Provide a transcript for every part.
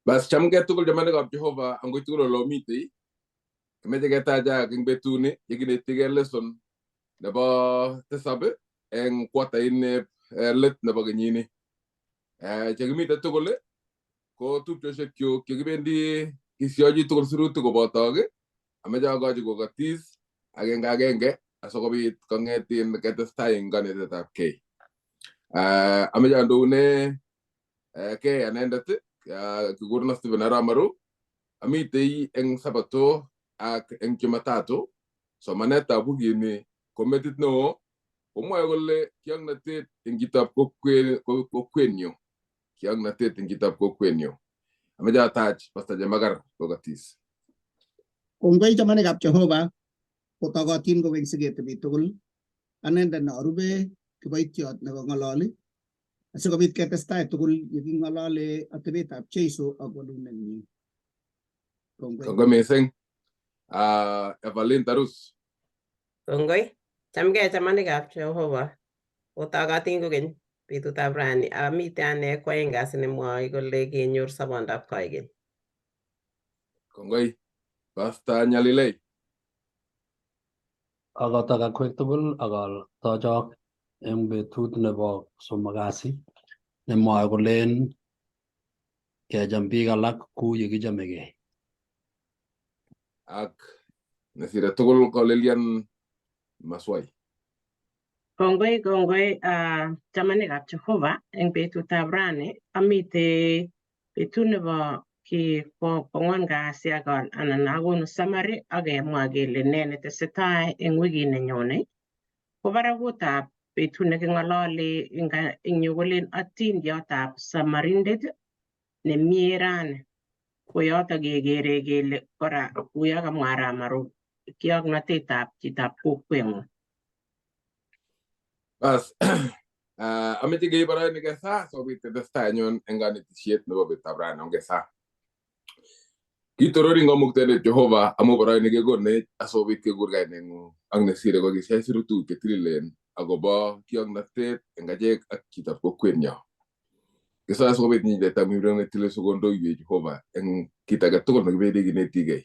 Bas chamgei tugul chamanikab Jehova angoi tugul ole omitei. Kimeche ketachak eng betuni yekinetigei lesson nebo tisab eng quarter let nebo kenyini. Chekimite tugul ko tupchoshekyuk chekibendi kisyochi tugul sirutik kobotok ameche akochi kokatis agenge agenge asikobit kong'etin ketestai eng kanetetab kei. Ameche andoune kei anendet kikurono Stephen Arap Maru amitei eng Sabato ak eng Jumatatu. Somanetab wikini ko metit neo komwoe kole kioknotet eng chitab kokwenyu, kioknotet eng chitab kokwenyu. Ameche atach Pastor Chemakar kokatis. Kongoi chamanikab Jehova kotokotin kokeny siketebi tugul. Anendet ne arube kiboitiot nekong'ololi asikobit ketestai tugul yeking'olole atebetab Jeiso ak walunenyin. Kongoi. Kongoi missing. Evelyn Tarus. Kongoi. Chamgei chamanikab Jehova. Otokotin kokeny betutab rani. Amite ane kwaeng kasi nemwoe kole kenyor sobondab koikeny. Kongoi. Pastor Nyalilei. Akotok akwek tugul ak atochok eng betut nebo somok kasi nemwoe kolen kecham biik alak kou yekichomegei. Ak nesire tugul ko Lilian Maswai. Kongoi kongoi chamanikab Jehova eng betutab rani amite betut nebo ki kwangwan kasi ak anan akonu summary ak kemwa kele ne netesetai eng wikit nenyone. Ko barakutab betut neking'ololi eng yu kolen atindiotab Samarindet nemie rani. Ko yoto kekere kele kora kuyo kamwa Ramaru kioknotetab chitab kokweng'ung. Bas, ameche keib boroini kesaa sikobit ketestai anyun eng kanetishet nebo betutab rani ongesaa. Kitorori Kamuktaindet Jehova amu boroini kekonech asikobit kekur kaineng'ung ak nesire ko kisiach sirutik chetililen akobo kioknotet eng achek ak chitab kokwenyo. Kisoe sikobit nyiletab ng'imret netilil sikondoiwech Jehova eng kit age tugul nekibendi kinetigei.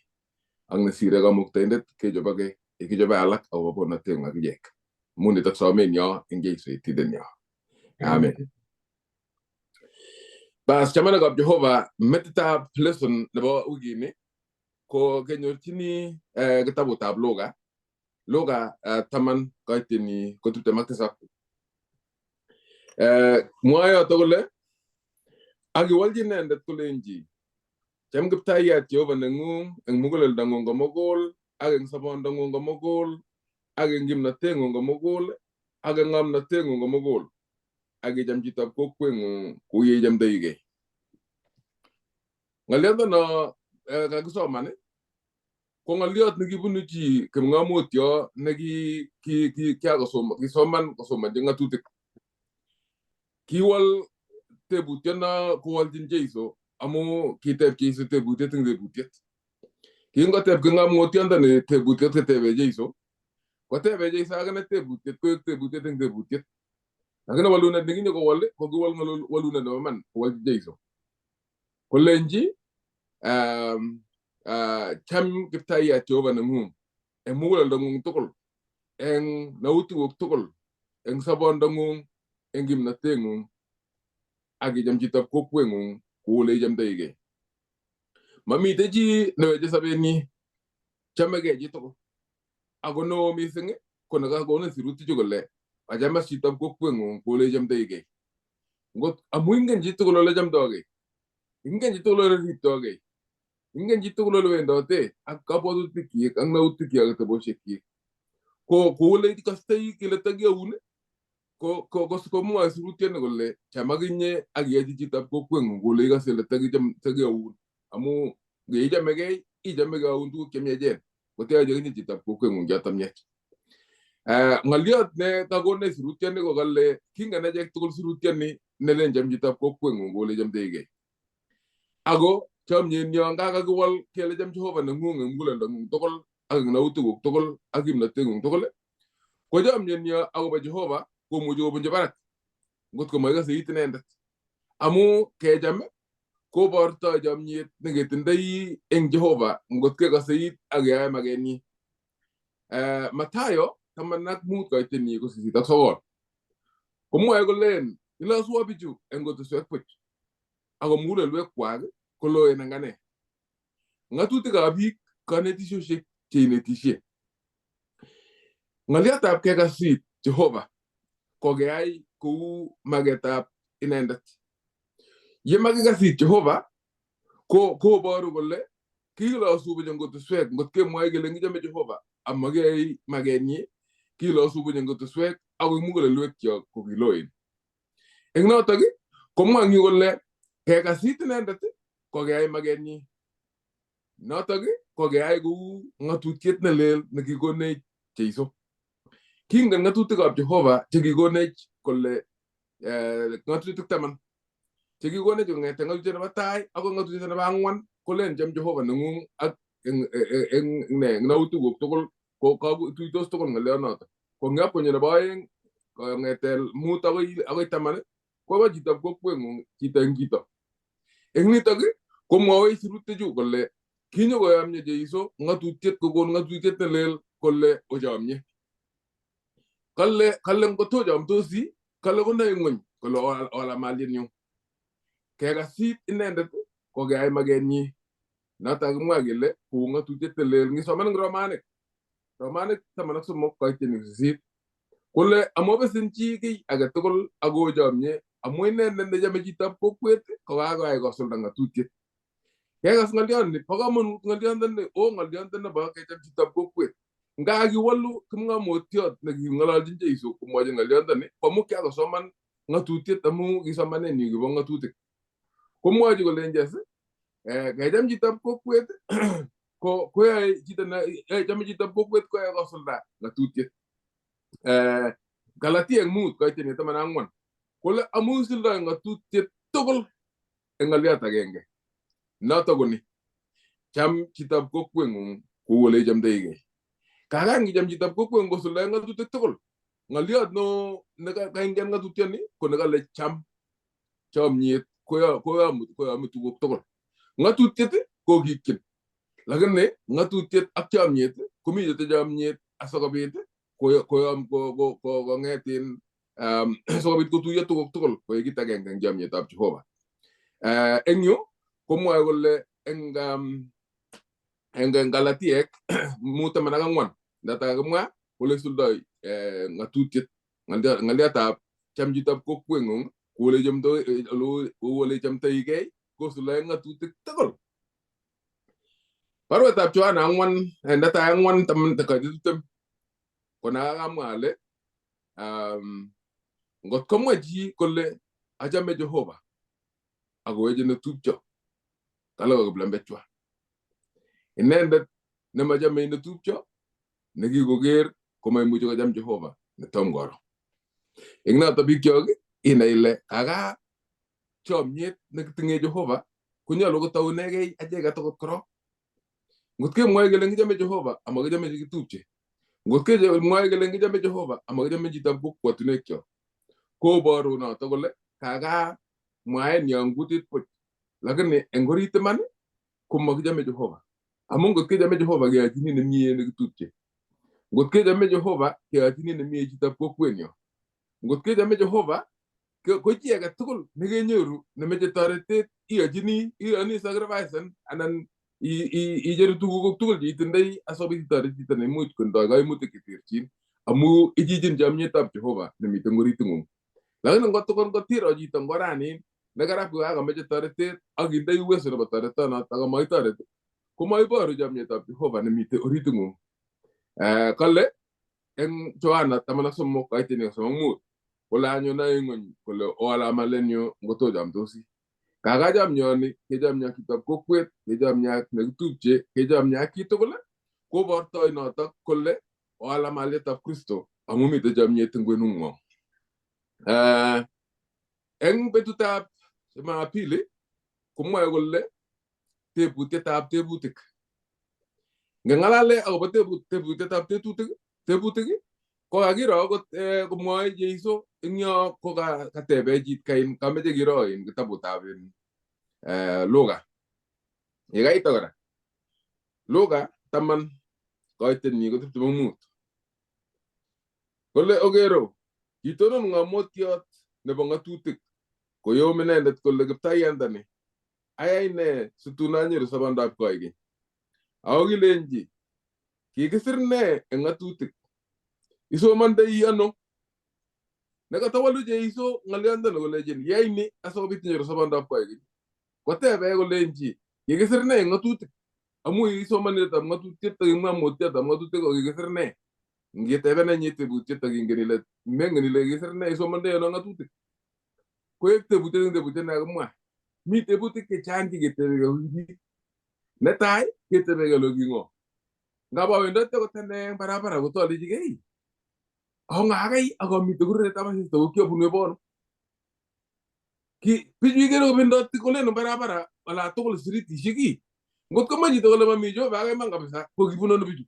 Ak nesire Kamuktaindet kechoboke kichobe alak akobo bonatengung akichek. Amu nitok somenyo eng Jesu etindenyo. Amen. Bas chamanikab Jehova metitab lesson nebo wikini ko kenyorchini kitabutab Luka. Luka 10 koitini ko 27. Mwoe yoto kole ak kiwolchi inendet kolenji cham Kiptayat Jehova neng'ung eng muguleldang'ung komugul ak eng sobondang'ung komugul ak eng kimnoteng'ung komugul ak eng ng'omnoteng'ung komugul ak icham chitab kokweng'ung kou ye ichomdoigei. Ng'oliondono kakisoman ko ng'oliot nekibunu chi kipng'omotyo nekisoman kosomonchi ng'atutik. Kiwol tebutyono kowolchin Jeiso amu kiteb Jeiso tebutiet eng tebutiet. Kingoteb kipng'omotyondoni tebutiet kotebe Jeiso, kotebe Jeiso akine tebutiet koek tebutiet eng tebutiet. Lakini walunet nekinyokowol ko kiwol walunet nebo iman kowolchi Jeiso. Kolenji cham Kiptayat Jehova neng'ung eng muguleldang'ung tugul, eng nautikuk tugul, eng sobondang'ung, eng kimnoteng'ung ak icham chitab kokweng'ung kou ole ichomdoigei. Mamitei chi neweche sobenyi, chomegei chitugul. Ako neo mising ko nekakonin sirutichu kole achame chitab kokweng'ung kou ole ichomdoigei. Ngot amu ingen chitugul ole chomdogei, ingen chitugul ole riptogei, ingen chitugul ole wendote ak kabwatutikyik ak nautikchik ak ateboshekyik. Ko kou ole ikostoi kele takiyoun ko komwoe sirutyoni kole cham akinye ak iyochi chitab kokweng'ung kou ole ikose ile takiyoun amu ngeichomegei ichome keyoun tuguk chemiachen koteyochi akinye chitab kokweng'ung choto miach. Ng'oliot ne kakonech sirutyoni ko kale kingen achek tugul sirutyoni nelen cham chitab kokweng'ung kou ole ichomdoigei. Ako chomyenyo nga kakiwol kele cham Jehova neng'ung eng muguleldang'ung tugul ak eng nautikuk tugul ak kimnoteng'ung tugul ko chomyenyo akobo Jehova komuchi kobunchi barak ngot ko maikose it inendet. Amu kecham Kobortoi chomyet neketindoi eng Jehova ngot kekose it ak keyoe makenyi. Mathayo 15 koitenyi ko 8-9. Komwoe kolen iloswo bichu eng kutuswek buch ako mugulelwekwak koloen eng ane. Ng'atutikab biik konetisiosiek cheinetisye. Ng'olyotab kekasit Jehova ko keyai kou maketab inendet. Ye makikasit Jehova ko koboru kole kilosu buch eng kutuswek ngot kemwoe kele kichome Jehova amakiyai makenyi kilosu buch eng kutuswek akoi mugulelwekyok ko kiloen. Eng notok komwa eng yu kole kekasit inendet ko keyai makenyi. Notok ko keyai kou ng'atutiet ne lel nekikonech Jeiso. Kingen ng'atutikab Jehova chekikonech kole ng'atutik 10 chekikonech kong'ete ng'atutiet nebo tai akoi ng'atutiet nebo ang'wan kolen cham Jehova neng'ung ak eng nautikuk tugul ko tuitos tugul ng'olionoto. Ko ngap konyo nebo aeng kong'ete 5 akoi 10 kobo chitab kokweng'ung chito eng chito. Eng nitok komwowech sirutichu kole kinyokoyomye Jeiso ng'atutiet kokon ng'atutiet ne lel kole ochomye. Kale ngotochomtosi kale konoe ng'weny kole ola malyenyu. Kekasit inendet ko keyai makenyi. Notok kakimwa kele kou ng'atutiet ne lel. Ngisoman eng Romanik, Romanik 13 koityin 8 kole amobesen chi kiy age tugul akochomye amu inendet nechome chitab kokwet ko kakoyai kosulda ng'atutiet. Kekas ng'olyoni bo komonut ng'olyondoni oo ng'olyondo nebo kecham chitab kokwet. Nga kiwolu kipng'omotiot neking'ololjin Jeiso komwochi ng'olyondoni ko amu kiakosoman ng'atutiet amu kisomanenyu kibo ng'atutik. Komwochi kolenches kecham chitab kokwet ko koyoe chito ne chome chitab kokwet koyoe kosulda ng'atutiet. Galatiek 5 koityin 14 kole amu isuldoi ng'atutiet tugul eng ng'olyot agenge. Noto ko ni, cham chitab kokweng'ung kou ole ichomdoigei. Kakan ngicham chitab kokweng'ung kosuldae ng'atutik tugul. Ng'olyot neo nekaingen ng'atutioni ko nekale cham. Chomyet koyomu tuguk tugul. Ng'atutiet ko kikyin. Lakini ng'atutiet ak chomyet komi chete chomyet asikobit koyom kong'etin sikobit kotuiyo tuguk tugul koek kit agenge eng chomyetab Jehova. Eng yu komwoe kole eng Galatiek 5:14 notok kakimwa kole isuldoi ng'atutiet ng'olyotab cham chitab kokweng'ung kou ole ichomtoigei kosuldae ng'atutik tugul. Baruetab Yohana 4 netai 4 20 ko nakakamwa ale ngot komwa chi kole achame Jehova akoweche netupcho kale ko kiplembechwa. Inendet nemachame netupcho nekikoker komaimuchi kocham Jehova netom koro. Eng noto bikyok inai ile kaka chomyet nekitinye Jehova konyolu kotounegei acheket akot korok. Ngot kemwoe kele kichome Jehova amakichome chekitupche, ngot kemwoe kele kichome Jehova amakichome chitab kokwotinwekyok, koboru noto kole kaka mwaenyo eng kutit buch, lakini eng orit iman komakichome Jehova. Amu ngot kechome Jehova keyochini nemie nekitupche. Ngot kechome Jehova keyochini nemie chitab kokwenyo. Ngot kechome Jehova ko chi age tugul nekenyoru nemeche toretet iyochini iyoni sacrifice anan icheru tugukuk tugul cheitindoi asikobit itoret chito neimuch kondoi kaimutik cheterchin amu ichichin chomyetab Jehova nemiten oriting'ung. Lakini ngot ngotiro chito eng oranin nekarap kokakomeche toretet ak indoi uwezo nebo toretonoto ako maitoret komoiboru chomyetab Jehova nemiten oriting'ung. Kale eng Yohana 13 koityin 35 kole anyone ng'weny kole oala malenyu ngotochomtosi. Kaka chomyoni kechomye ak chitab kokwet, kechomye ak nekitupche, kechomye ak chitugul kobortoi notok kole oala malietab Kristo amu mitei chomyet eng kwenung'wong. Eng betutab Jumapili komwoe kole tebutietab tebutik. Ngeng'alale akobo tebutietab tebutik ko kakiro akot komwoe Jeiso eng yo ko katebe chit kain kameche kiro en kitabutab Luka. Yekaita kora Luka 10 koitenyi ko 25. Kole okero kitonon ng'omotiot nebo ng'atutik koyom inendet kole kiptaiyandani ayai ne situn anyoru sobondab koikeny. Ako kilenji kikisir ne eng ng'atutik? Isomondoi ano? Nekatawalu Jeiso ng'olyondoni kolechin yai ni asikobit inyoru sobondab koikeny. Kotebe kolenji kikisir ne eng ng'atutik? Amu isomanetab ng'atutiet ak ng'omotietab ng'atutik ko kikisir ne? Ngiteben inye tebutiet ak ingen ile mengen ile kikisir ne isomondoi ano ng'atutik. Koek tebutiet eng tebutiet nekakimwa. Mi tebutik chechang cheketebekei ko ki biik. Netai ketebekei kole ki ng'o? Ngap awendoti akot ane eng barabara kotolechigei ako ngakai ak amitei kureretab asista ko kiabunu ebono. Ki bichu ikere kobendoti kolen eng barabara ola tugul stritishek ii. Ngot komwa chito kole mami Jehova ak iman kabisa ko kibunu ano bichu?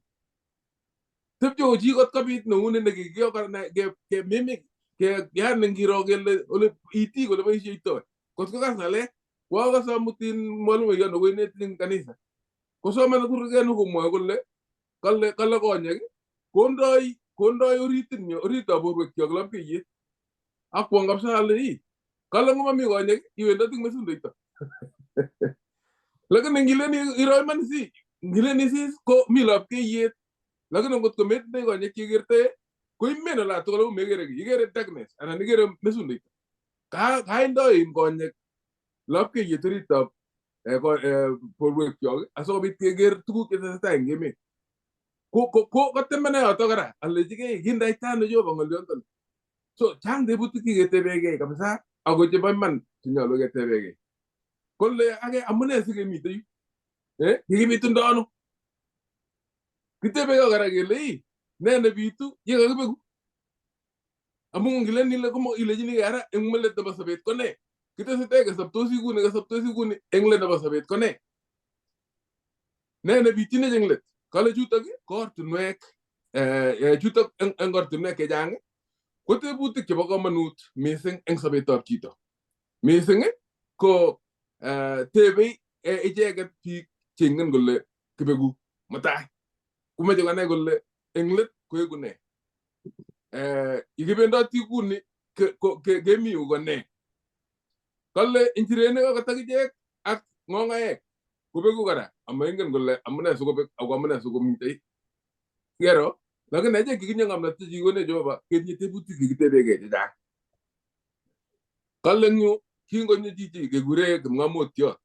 Tepche ko chi kot kobit neuni nekikimimik yani ngiro kele ole itik ole boisheitoi. Kot ko kas ng'alek koakase amut in mwalimuiyot nekoineti eng kanisa. Kosoman kurgenu komwoe kole kale konyek kondoi oritinyo oritab borwekyok lapkeiyet. Akwong kabisa ale ii kale ngomami konyek iwendoti eng mesundoito. Lakini ngilen iro iman si ngilen isis ko mi lapkeiyet lakini ngot ko metindoi konyek chekertoe ko imen ola tugul amu mekere kiy ikere darkness anan ikere mesundoito. Kaindoi in konyek lapkeiyet oritab borwekyok asikobit keker tuguk chetesetai eng emet. Kotemene yoto kora alechigei kindaita ano Jehova ng'olyondoni. So chang tebutik cheketebegei kabisa ako chebo iman chenyolu ketebegei. Kole ake amune sikemite yu? Kikibitundo ano? Kitebegei kora kele ii ne nebitu yekakibeku? Amu ngilen ile komo ilechinigei ara eng let nebo sobet ko ne? Kitesetai kesobtosi kuni kesobtosi kuni eng let nebo sobet ko ne? Ne nebityinech eng let? Kale chutok ko ortinwek chutok eng ortinwek chechang ko tebutik chebo komonut mising eng sobetab chito. Mising ko tebei icheket biik cheingen kole kibeku mutai. Komoche konai kole eng let koeku ne? Yekibendoti kuni kemi yu ko ne? Kale njirenik akot akichek ak ng'ong'oek kobeku kora amaingen kole amune sikobek ako amune sikomitei. Kero lakini achek kikinye ng'omnotet chekikonech Jehova ketinye tebutik chekitebegei chechang. Kale eng yu kingonyo chichi kekure kipng'omotiot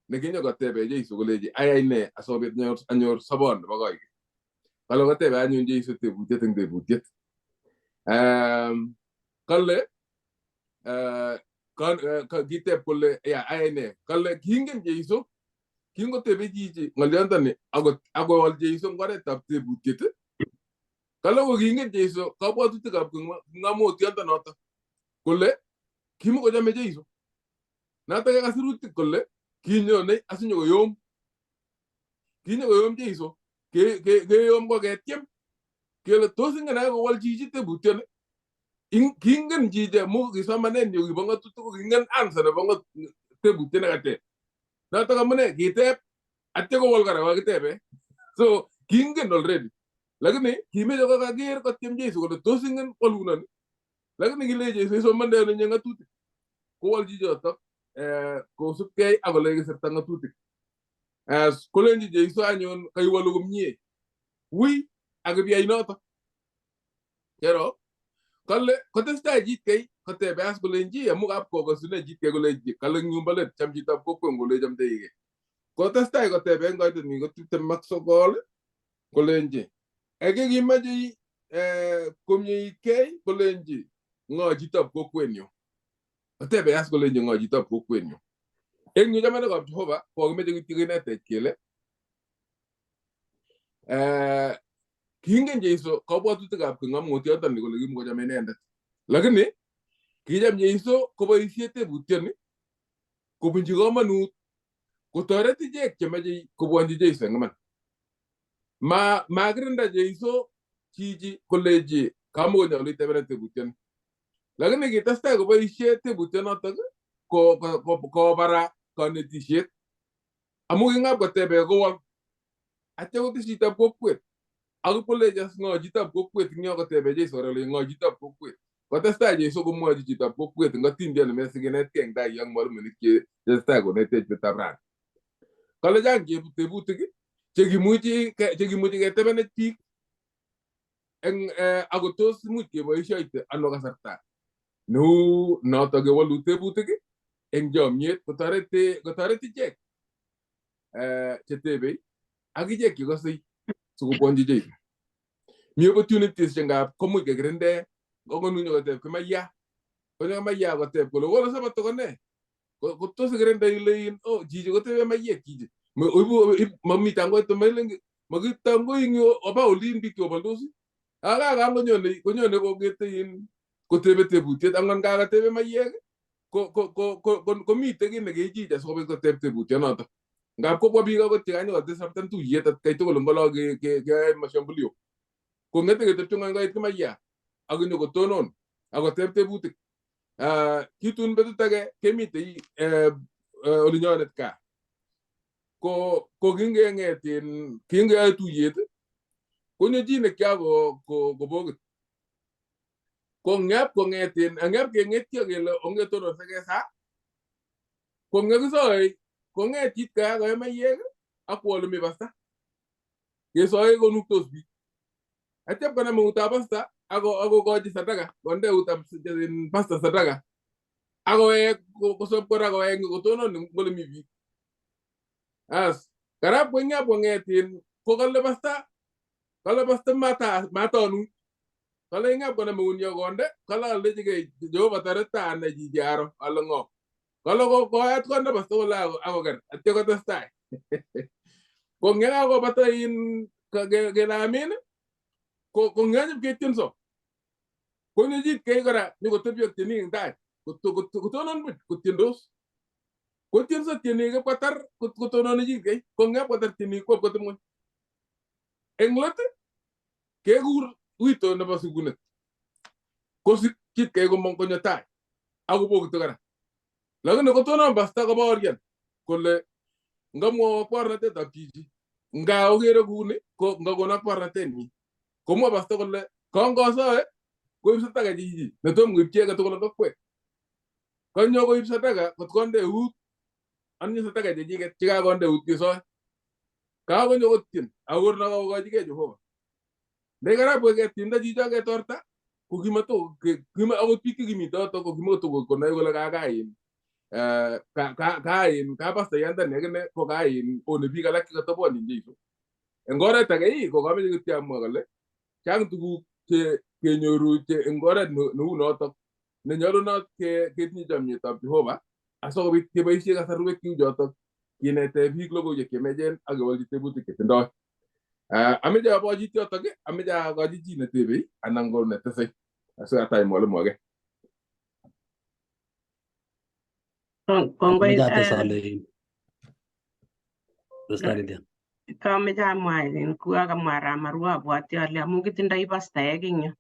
nekinyo kotebe Jeiso kolechi ayai ne asikobit anyor sobon nebo koikeny. Kale kotebe anyun Jeiso tebutiet eng tebutiet. Kale kiteb kole ya ayai ne? Kale kingen Jeiso kingotebe chichi ng'olyondoni akowol Jeiso eng oretab tebutiet. Kale ko kingen Jeiso kabwatutikab kipng'omotiondonoto kole kimukochome Jeiso. Notok kasirutik kole kinyone asinyokoyom. Kinyokoyom Jeiso keyom ko ketyem kele tos ingen ake kowal chichi tebutioni. Kingen chichi amu kisomanet nyu kibo ng'atutik ko kingen answer nebo tebutiet nekateb. Notok amune kiteb atya kowal kora kokakitebe. So kingen already. Lakini kimeche kokaker kotyem Jeiso kole tos ingen walunoni. Lakini kile Jeiso isomande ano inye ng'atutik. Kowal chichotok kosubkei ak ole kikisirta ng'atutik. Kolenji Jeiso anyun kaiwalu komie. Wui ak ipiyai notok. Kero kale kotestai chitkei kotebe as kolenji amu kapkokosune chitkei kolenji kale eng yumbo let cham chitab kokweng'ung kole ichomdoigei. Kotestai kotebe eng koitetnyi ko 29 kolenji eke kimoche komyeitkei kolenji ng'o chitab kokwenyu. Kotebe as kolenji ng'o chitab kokwenyu. Eng yu chamanikab Jehova kokimeche kityo kinetech kele kingen Jeiso kabwatutikab kipng'omotiondoni kole kimukochome inendet. Lakini kicham Jeiso koboisie tebutioni kobunchi komonut kotoret ichek chemoche kobwonchi Jeiso eng iman. Makirinda Jeiso chichi kolechi kamukonyolu itebena tebutioni. Lakini kitestai koboisie tebutionotok kobara Kanetishet amu kingap kotebe kowol atya kotis chitab kokwet ako koleji as ng'o chitab kokwet ing yo kotebe Jesu kora kole ng'o chitab kokwet. Kotestai Jesu komwochi chitab kokwet eng atindiot nemesikinetkei eng tai yo ak mwalimuinik che tesetai konetech betab rani. Kale chang tebutik chekimuchi ketebenech biik eng ako tos imuch keboishoite ano kasarta neu noto kewolu tebutik eng chomiet kotoret ichek chetebei ak ichek chekosei sikobwonchi Jesu. Mi opportunities che ngap komuch kekirinde ngongonu nyokoteb Kimaiya, konyo Kimaiya koteb kole kono sabato ko nee? Kotos ikirinde ile in oh chichi kotebe maiyek chichi. Mami tangoit melen makitangoi ing yu oba olin biik chekoboldos aka konyone konyone kongete in kotebe tebutiet angwan kakatebe maiyek ko komite kiy nekeichich asikobit koteb tebutionoto. Ngap kobwa biik akot chekanyokodisruptan tuyet atkai tugul eng olo keyoe mashambulio. Kong'ete ketepche ng'ony koit Kimaiya ak konyokotonon akoteb tebutik. Kitun betut age kemitei olinyonet gaa. Ko kingeng'et in kingeyoe tuyet konyo chi nekia kobokit. Ko ng'ep kong'et in ng'ep keng'etyo kele ongetonon kesaa ko ng'ekisoe kong'et chit kaya koe maiyek ak kwo ole mi pasta. Kesoe konuktos biik. Atya konam eutab pasta akokochi sadaka konde eutab pasta sadaka akowek kosob kora kowek kotonon eng ole mi biik. As karab kong'ep kong'et in ko kale pasta mata matonu kale ing'ep konam eunyo konde kale alechigei Jehova toreta anai chichi aro ale ng'o. Kale koyat konde pasta kole akoker atya kotestai. Ko ngekakobata in kele amin ko nganyip ketienso konyo chit kei kora nyokotebi ak tienik eng tai kotonon buch kotiendos. Kotienso tienik ipkotar kotononi chit kei ko ngep kotar tienik kwop koteb ng'weny. Eng let kekur wito nebo sikunet. Kosik chit kei komong konyo tai akobokito kora. Lakini kotonon pasta kobaorian kole ngamwowo akwarnatetab chichi nga okere kouni ko ngakono akwarnatenyi. Komwa pasta kole kongosoe koib sadaka chichi netom koib chi age tugul eng kokwet. Konyo koib sadaka kot konde eut atinye sadaka chechiket chekakonde eut kesoe. Kakonyo kotien akor nakakokochigei Jehova. Nekarab ketinda chicho ketorta ko kimato akot biik chekimite yotok ko kimato konoe kole kakain kain kapastayandani akine ko kain one biik alak chekatobwonin Jesu. Eng oret age ko kameche kityo amwa kole chang tuguk che kenyoru che eng oret neu notok nenyolunot ketinye chomietab Jehova asikobit keboisie kasarwek cheu chotok kinete biik logoiwek chemiachen ak kewolchi tebutik chetindoi. Ameche abochit yotok ameche akochi chi netebei anan ko netesei asikatach mwalimu age. Kongoi. Ameche ates ale testai Lydia. Kameche amwa ko kakamwa Ramaru abwati ale amu kitindoi pastaek eng yu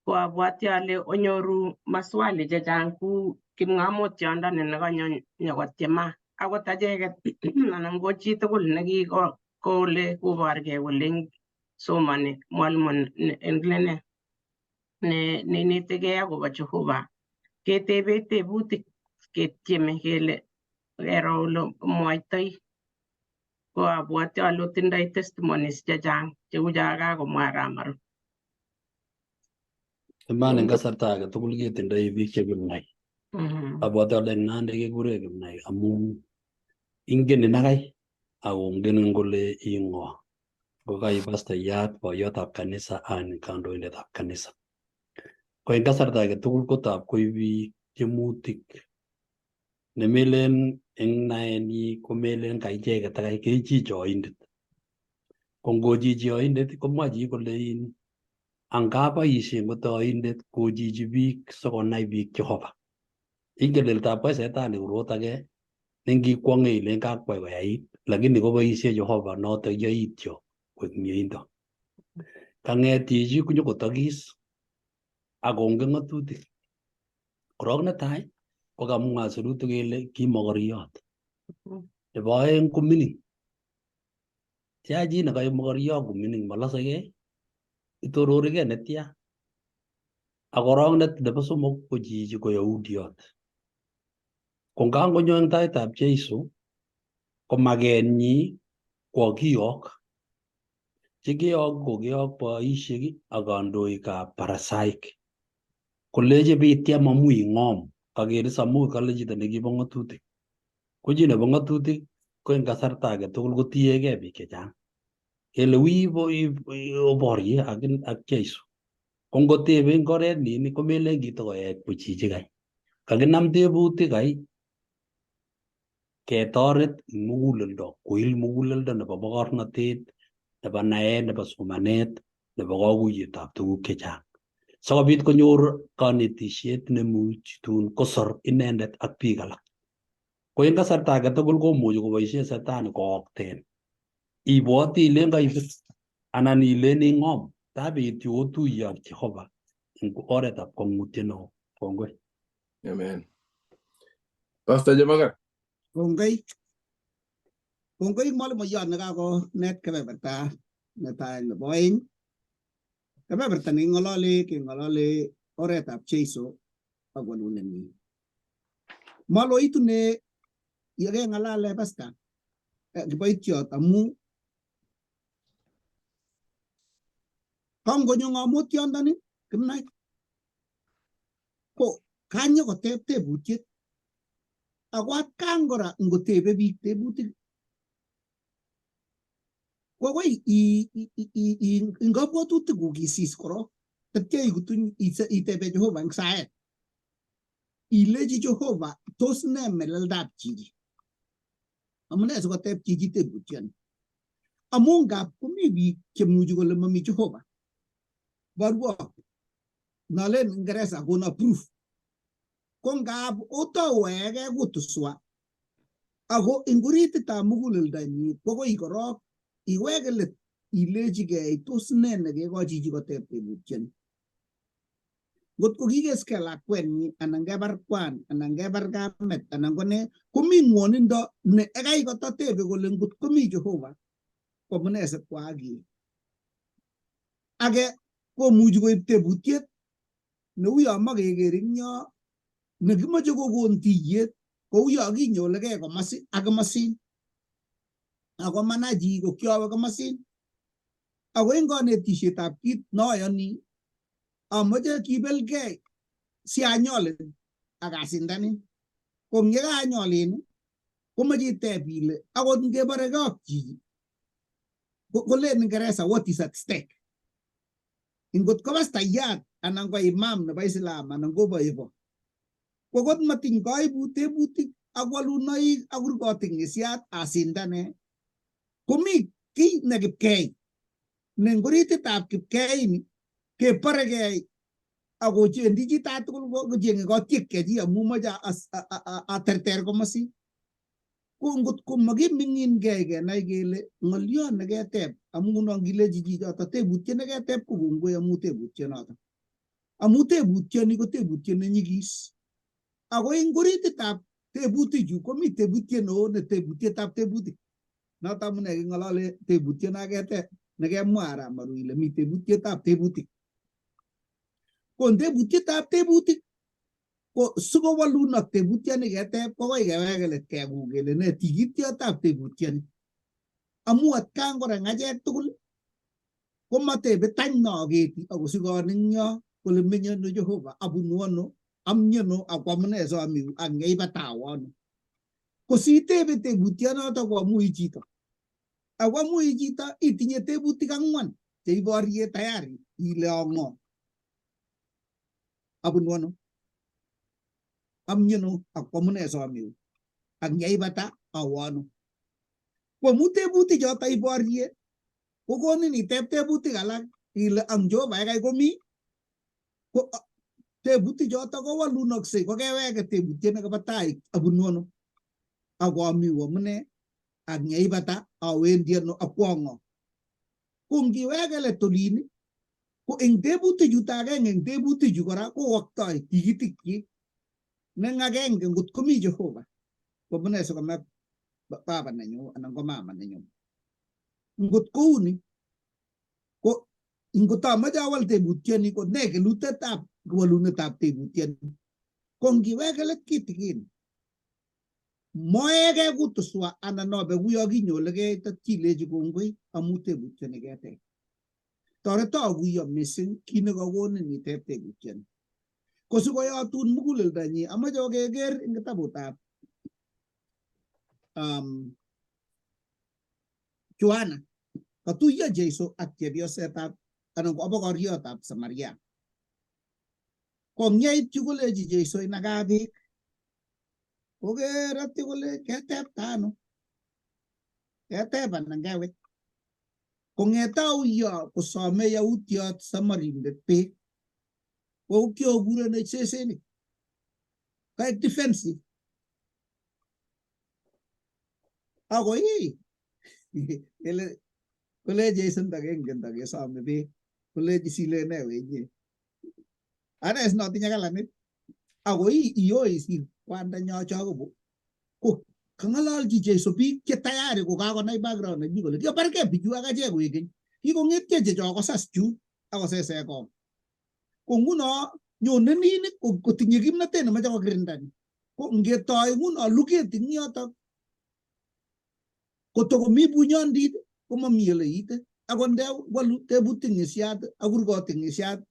ko abwati ale onyoru maswali chechang ku kipng'omotiondoni nekanyo nyokotyema akot acheket anan ko chitugul nekikole koborgei kole somoni mwalimu en klene ne neinetegei akobo Jehova ketebe tebutik ketyeme kele kero ole mwoitoi ko abwati ale otindoi testimonies chechang cheu cho kakomwa Ramaru. Iman eng kasarta age tugul ketindoi biik che kimnai. Abwati ale eng Nandi kekure kimnai amu ingenin akai akongenin kole i ng'o. Ko kai pastayat, boiyotab kanisa anan kandoindetab kanisa. Ko eng kasarta age tugul kotab koib biik tiemutik nemelen eng naenyi komelen ka icheket akai kechichi oindet. Ko ngochichi oindet komwa chi kole in angaboishen kote oindet kochichi biik sikonai biik Jehova. Ingen ile tab kwai setani korot age nengikwong'e ilen kakwai koyait lakini koboisie Jehova noto yoityo koek mieindo. Kang'et chichi konyokotokis akongen ng'atutik. Korok netai ko kamwa sirutik kele ki mokoriot. Nebo aeng ko mining. Tia chi nekaib mokoryo komining malosegei, itororigei netya. Ak korok nebo somok ko chichi ko Yahudiot. Ko ngangonyo eng taitab Jeiso, ko makenyi ko kiyok. Che kiyok ko kiyok boisiek ak kandoikab Parisaik. Kolechi bitiem amu ing'om, kakeris amu kale chito nekibo ng'atutik. Ko chi nebo ng'atutik ko eng kasarta age tugul kotiegei biik chechang. Kele wi oborye ak Jeiso. Ko ngotebe eng oret nin komelen kitokoech buch chichi kai. Kakinam tebutik kai ketoret eng muguleldo koil muguleldo nebo mokornotet, nebo naet, nebo somanet, nebo kakuyetab tuguk chechang. Sikobit konyor kanetishet nemuch tun kosor inendet ak biik alak. Ko eng kasarta age tugul komuchi koboisie setani kookten. Ibwoti ilen kaibet anan ilen ing'om tabit yu otuiye ak Jehova eng oretab kwong'utiet neo. Kongoi. Amen. Pastor Jemaga. Kongoi. Kongoi mwalimuiyot nekakonet kebeberta netai nebo oeng. Kebeberta neking'olole keng'olole oretab Jeiso ak walunenyi. Maloitu ne yekeng'alale pasta kiboitiot amu kongonyo ng'omutyondoni kimnai ko kanyo koteb tebutiet ako atkan kora ngotebe biik tebutik ko akoi ing kabwatutikuk isis korok tetya ikutuny itebe Jehova eng saet ilechi Jehova tos ne meleldab chichi amune sikoteb chichi tebutyoni amu ngap komi biik chemuchi kole mami Jehova borwo nolen Ingeresa kono proof ko ngap otouweke kutuswa ako ing orititab muguleldonyi kokoi korok iweke let ilechigei tos ne nekeko chichi koteb tebutyoni ngot ko kikeskei lakwenyi anan kebar kwan anan kebar kamet anan ko ne komi ngwonindo ne ekai kotatebe kole ngot komi Jehova komune sikwaak age komuchi koib tebutiet neuyo makeker eng yo nekimoche kokon tiyet kou yo kinyolegei komasi ak komasin ako mana chi ko kiowe komasin ako eng kanetisietab kit noyoni amoche kibelgei sianyolin ak asindanin ko eng yekanyolin komoche iteb ile akot ngeboregei ak chichi kolen Ingeresa what is at stake ngot ko pastayat anan ko imam nebo Islam anan ko boibo ko kot matiny koibu tebutik ak walunoik ak kurgotik ngisiat asindane komi kiy ne kipkei ne eng orititab kipkeini keboregei ako chendi chito tugul kochenge kotiek kechi amu moche aterter komosin ko ngot ko makiming'inkei kenai kele ng'oliot neketeb amu nguno ngilechi chichoto tebutiet neketeb ko kongoi amu tebutyonoto amu tebutyoni ko tebutiet nenyikis ako eng orititab tebutichu komi tebutiet neo ne tebutietab tebutik noto amune king'olole tebutiet naketeb nekemwa ara maru ile mi tebutietab tebutik ko tebutietab tebutik ko sikowolunok tebutyoni keteb kokoi keweke let kekuu kele ne tikityotab tebutyoni amu atkan kora eng achek tugul komatebe tany no aketi akosikon eng yo kole menye ano Jehova abunu ano amyano ako amune somi yu ak yeibata awo ano ko sitebe tebutyonoto ko amu i chito ako amu i chito itinye tebutik ang'wan cheiborie tayari ile ang'o abunu ano amyano ak amune somi yu ak yeibata awo ano ko amu tebutik choto iborie kokonin iteb tebutik alak ile ang Jehova yekai komi ko tebutik choto kowolunoksei kokeweke tebutiet nekabo tai abunu ano ako ami yu amune ak yeibata awendi ano akwong'o ko ngiweke let olin ko eng tebutik chuto agenge eng tebutik chu kora kowoktoi tikitikchik neng agenge ngot komi Jehova komune sikomep baba nenyu anan ko mama nenyu. Ngot kouni ko ngot amache awal tebutioni ko ne kelutetab walunetab tebutioni. Ko ngiweke let kitikin moeke kutuswa anan obe kuyo kinyolekei tatkilechi kongoi amu tebutioni keteb. Toreto akuyo mising kit nekakonin iteb tebutioni. Ko sikoyotun muguleldonyi amache okeker eng kitabutab Yohana katuiyo Jesu ak chepyosetab anan ko abokoriotab Samaria. Kongeit yu kolechi Jesu inakaa beek. Koker atyo kole ketebta ano? Keteb anan kewech. Kong'ete auyo kosome yautiot Samarindet beek. Ko kiokurenech sesenik. Kaek defensive. Ako ii kele kole Jason ndakengen ndakesome beek kolechi silene wenye. Ane sinotinye kalamit. Ako ii iyoisir kwandanyo chokobo. Ko kang'ololchi Jesu biik che tayari kokakonai background nenyi kole kiobarkei bichu ak achek koek keny. Kikong'etyo checho kosas chu akosese kong. Ko nguno nyone nin kotinye kimnatet nemoche kokirinda ni. Ko ngetoi nguno luket ing yotok kotokomi bunyondit komomi ole iite. Akot ndewalu tebutik ng'isiat ak kurgotik ng'isiat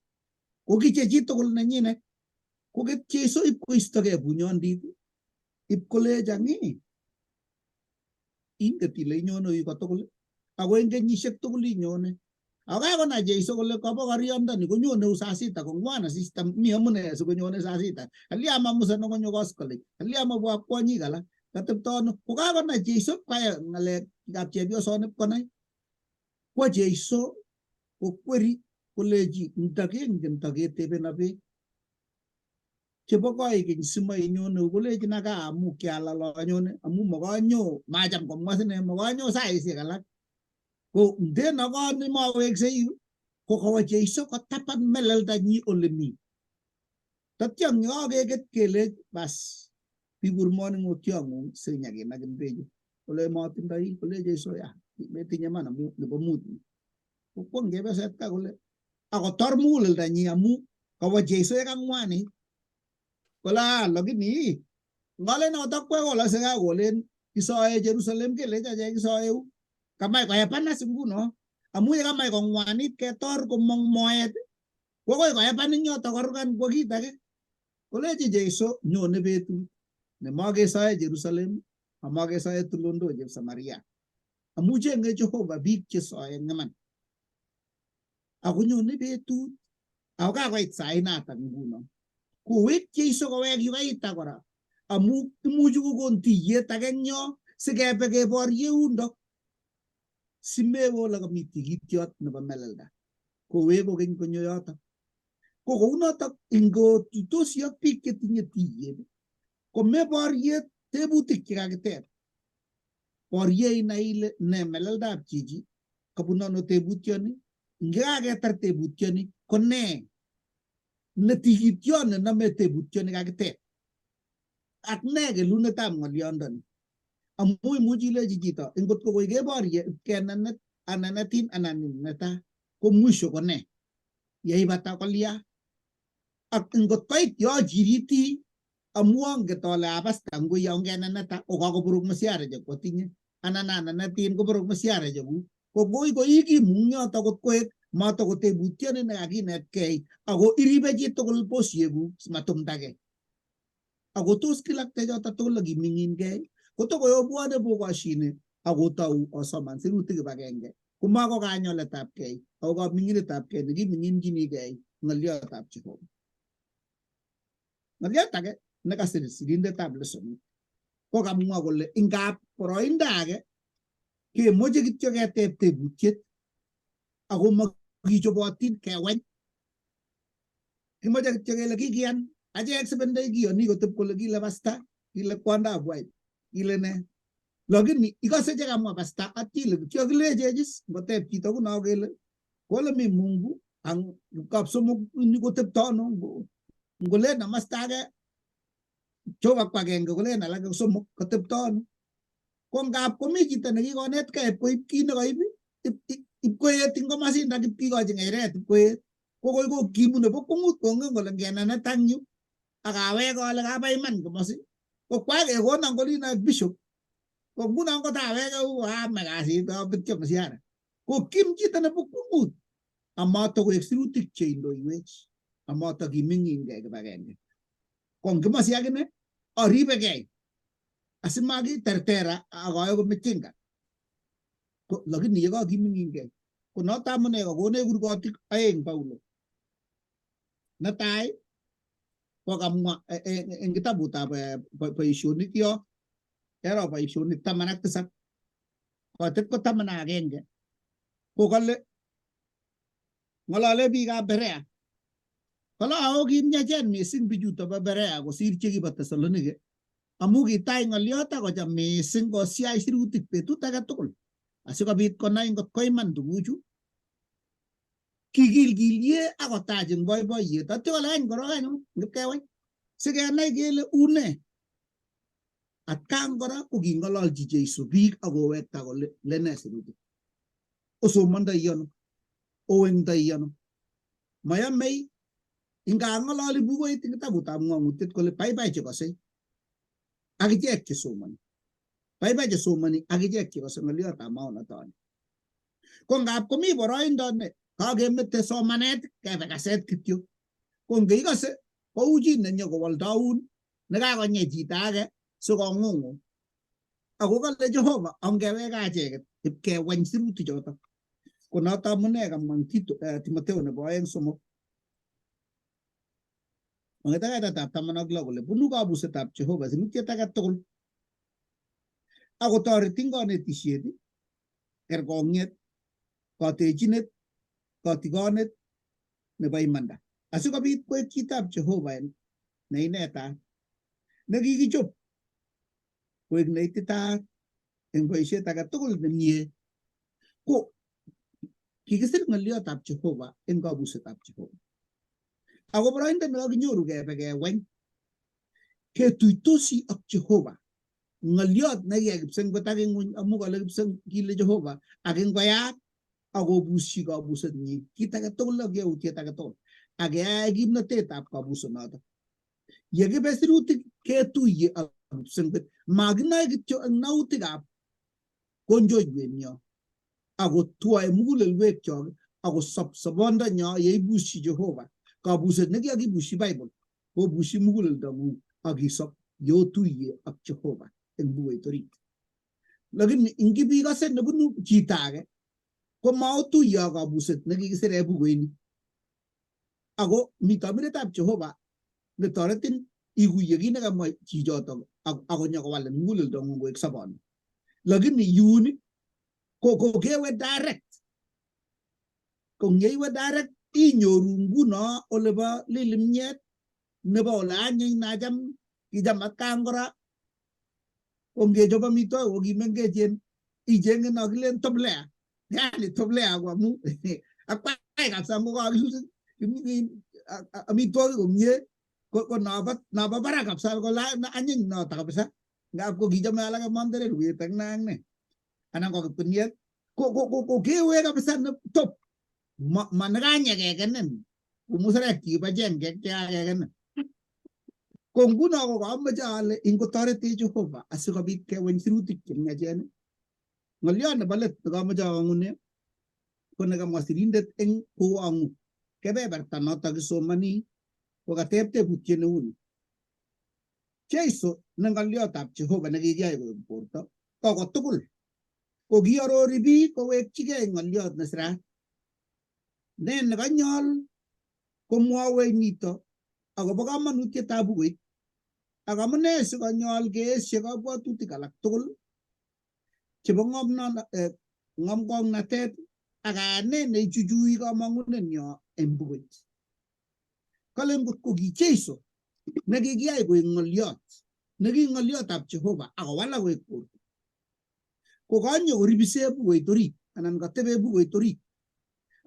kokiche chitugul nenyinet. Koket Jesu ip koistogei bunyondit ip kolech ang'i inget ile inyone ui kotugul ako eng kenyisiek tugul inyone. Ako kakonai Jesu kole kabokoriondoni konyone u saa sita kong'wan asista mi amune sikonyone saa sita. Kalya mamusano konyo koskolen, kalya mabwa kwonyik alak. Katepto ano? Kokakonai Jesu kwaya ng'alekab chepyosoni konai. Kwa Jesu kokweri kolechi ndakengen taketebena beek chebo koikeny simainyone kolechi naka amu kialal anyone amu makanyo macham komwa sine makanyo saisiek alak. Ko ndenokoni maweksei ko kawo Jesu kotaban meleldanyi ole mi. Tatya ngakeket kelech bas bikur moning'otiong'ung sinyakinagin bechu. Kole matindoi kole Jesu ya metinye man amu nebo mut. Kokwong chepyoset ka kole akotor muguleldonyi amu kawo Jesu yekang'wanit. Kole ah lakini ngalen notok kwek kolose kolen kisoe Jerusalem kelech achek kisoe u. Kamach koepanas nguno amu yekamach kong'wanit ketor komong moet ko akoi koepan eng yotok korukan kwo kit age. Kolechi Jesu nyone betut nemakesoe Jerusalem amakesoe tulondok chebo Samaria. Amu chenge Jehova biik chesoe eng iman. Ako nyone betut ako kakoit sainatak nguno. Kowek Jesu kowek yukaita kora amu imuchi kokon tiyet age eng yo sikebe keborye yundo simewe ole kami tikityot nebo melelda. Kowek kokeny konyo yotok. Ko kounotok ingotuitosi ak biik chetinye tiyet komeborye tebutik chekakiteb. Borye inai ile ne meleldab chichi kabun ano tebutioni ngekaketar tebutioni ko ne ne tikityot nenome tebutioni kakiteb. Ak ne kelunetab ng'olyondoni. Amu imuchi ilechi chito ngot ko koi keborye kenenet anenetin anan netai ko mwisho ko ne yeibata kolya. Ak ngot koit yo chiriti amu anget ale abasta nguyo ngeneneta ko kakoburuk msiara chekwatinye anan anenetin koburuk msiara chekuk ko koi ko ikimung yoto kot koek mato ko tebutioni nekakinetkei ako iribe chitugul bosiekuk simatumdagei. Ako tos kilakte choto tugul akiming'inkei kotokoyobwone bokoshine akotou osoman sirutik kibagenge komako kanyoletabkei ako kaming'inetabkei nekiming'inchinikei ng'oliotab Jehova. Ng'oliot age nekasir sirindetab lesonit ko kamwa kole ingap boroindo age kemoche kityo keteb tebutiet ako makichobotin keweny. Kimoche kityo kele kikiyan achek sebendoi kiyoni koteb kole kile pasta kile kwondab wife kile ne. Lakini ikose chekamwa pasta atile kityo kilechechis ngoteb chito kuno kele kole mi Mungu ang kapsomok ni kotepto ano ngolen amasta age Jehova ko agenge kolen alake somok kotepto ano. Ko ngap komi chito nekikonetkei ipkoib kit nekoib ipkoet ing komosinda ipkikochi ng'echeret ipkoet ko koi ko kimu nebo kwong'ut kongen kole ngenenet ang yu ak awek ale kaba iman komosi ko kwakekonon kolin aek bishop ko nguno kotaweke ame kasit abetyo msiara ko kim chito nebo kwong'ut amatokoek sirutik cheindoiwech amatokiming'inkei kibagenge ko ngimosi akine aribekei asimakitertera akoe michinga ko lakini yekakiming'inkei ko noto amune kakonech kurgotik aeng Paulo. Netai ko kamwa eng kitabutab boisionik yo kero boisionik 17 kotit ko 11 ko kale ng'olole biikab Berea kole ao kimyachen mising bichuto bo Berea kosir chekibo Thessaloniki amu kitai ng'olyot akocham mising kosiach sirutik betut age tugul asikobit konai ngot ko iman tuguchu kikilkilie akotach eng boiboiyet atyo kole kany korok anyun ngipkewany sikenai kele une atkan kora ko king'ololchi Jeiso biik akowekta kole lene sirutik osomondoi ano owengdoi ano mayomei ingang'ololi bukuit eng kitabutab ng'ong'utiet kole baibai chekosei akichek chesomoni baibai chesomoni akichek chekose ng'oliotab maonotoni ko ngap komi boroindo ne kakemete somanet kebe kaset kityo ko ngeikose kou chi nenyokowoldoun nekakonyei chito age sikong'ung'un ako kale Jehova ongewek acheket ipkewany sirutik chotok ko noto amune kamwa Tito Timotheo nebo 2 3 kong'ete kaitetab 16 kole bunu kabusetab Jehova sirutiet age tugul akotoreti eng konetisiet kerkong'et katechinet kotikonet nebo imanda asikobit koek chitab Jehova neinetat nekikichob koek neititaat eng boisiet age tugul nemie ko kikisir ng'oliotab Jehova eng kabusetab Jehova ako boroindo nekakinyoru kebe kewany ketuitosi ak Jehova ng'oliot nekiyai kipsengwet ak ing'uny amu kale kile Jehova ak ingoyat akobusyi kabusetnyi kit age tugul ak yautiet age tugul ak keyai kimnatetab kabusonoto yekibe sirutik ketuiye ak kipsengwet makinoe kityo eng nautikab konjoiwenyo akotwoe mugulelwekchok akosop sobondonyo yeibusyi Jehova kabuset nekikakibusyi Bible kobusyi muguleldong'ung akisop yeotuiye ak Jehova eng bukuit orit lakini ingibikose nebunu chito age ko maotuiye ak kabuset nekikisir en bukuini ako mi tomiretab Jehova netoretin ikuye kit nekamwa chichotok akonyokowalin muguleldong'ung koek soboni lakini yun ko kewe direct ko ngeiwe direct inyoru nguno olebo lilimyet nebo ole anyiny nacham kicham atkan kora ko ngechop amitwogik ko kimengechen ichenge no kilen toplea yani toplea ko amu akwai kabisa ngo kakisus amitwogik komie ko nobo barak kabisa ko anyiny noto kabisa ngap ko kichome alake mandererwet ak ne ak ne anan ko kipkuniet ko kewe kabisa ne top ma nekanyekekenen ko musarek chekibo chengek chekakekenen ko nguno ko kamoche ale ingotoretech Jehova asikobit kewany sirutik chemiachen ng'oliot nebo let nekamoche awang'une ko nekamwa sirindet eng kowong'u kebeberta noto kisomoni kokateb tebutiet neu ni Jeiso ne ng'oliotab Jehova nekikiyai koek borto ko kotugul ko kiarori biik kowekchigei ng'oliot nesirat ne nekanyol komwowech nito akobo komonutietab bukuit ak amune sikonyol keesye kabwatutik alak tugul chebo ng'omng'ongnatet ak kayanet neichuchui kamong'unenyo eng bukuit. Kale ngot ko ki Jeiso nekikiyai koek ng'oliot neki ng'oliotab Jehova akowalak koek borto ko kanyo koribise bukuit orit anan katebe bukuit orit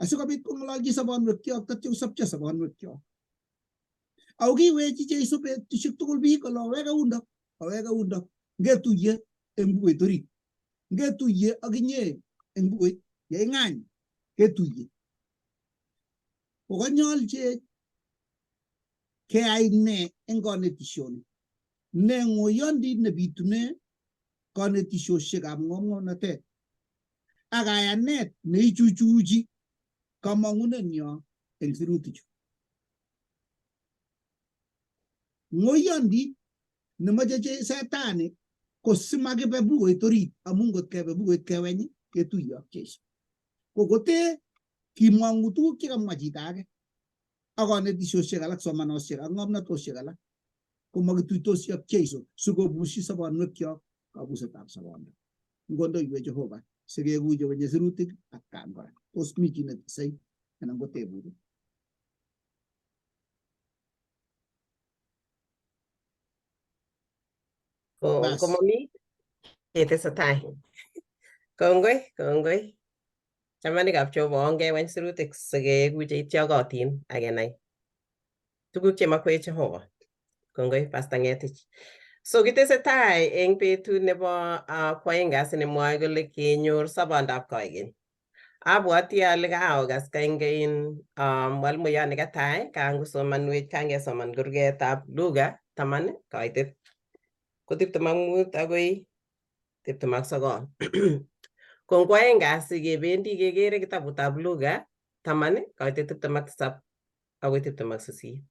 asikobit kong'ololchi sobonwekyok tatyo kosopcho sobonwekyok. Ako kiwechi Jeiso betusiek tugul biik kole oweke undok oweke undok ngetuiye eng bukuit orit. Ngetuiye ak inye eng bukuit yeing'any ketuiye. Kokanyolchech keyai ne eng konetishoni? Ne ng'oyondit nebitune konetishosiekab ng'omng'onotet ak kayanet neichuchuchi kamang'unenyo eng sirutichu? Ng'oyondit nemoche setani ko simakibe bukuit orit amu ngot kebe bukuit keweny ketuiye ak Jesu. Ko kotee kimong'u tuguk chekamwa chito age ak konetishosiek alak, somanosiek ak ng'omnotosiek alak komakituitosi ak Jesu sikobushi sobonwekyok kabusetab sobondo. Ngondoiwech Jehova sikekuye wenye sirutik atkan kora. Tos mi chi netesei anan ko tebut? Ko komomi ketesetai. Kongoi, kongoi. Chamanikab Jehova ongewany sirutik sikeeku cheityokotin ak kenai tuguk chemakwech Jehova. Kongoi Pastor Ngetich. So kitesetai eng betut nebo kwoeng kasi nemwoe kole kenyor sobondab koigeny. Abwati ale kaokas kaingein mwalimuyot nekatai kangosomanwech kangesoman kurgetab Luka 10 koitet ko 25 akoi 29. Ko ngwoeng kasi kebendi kekere kitabutab Luka 10 koitet 27 akoi 28.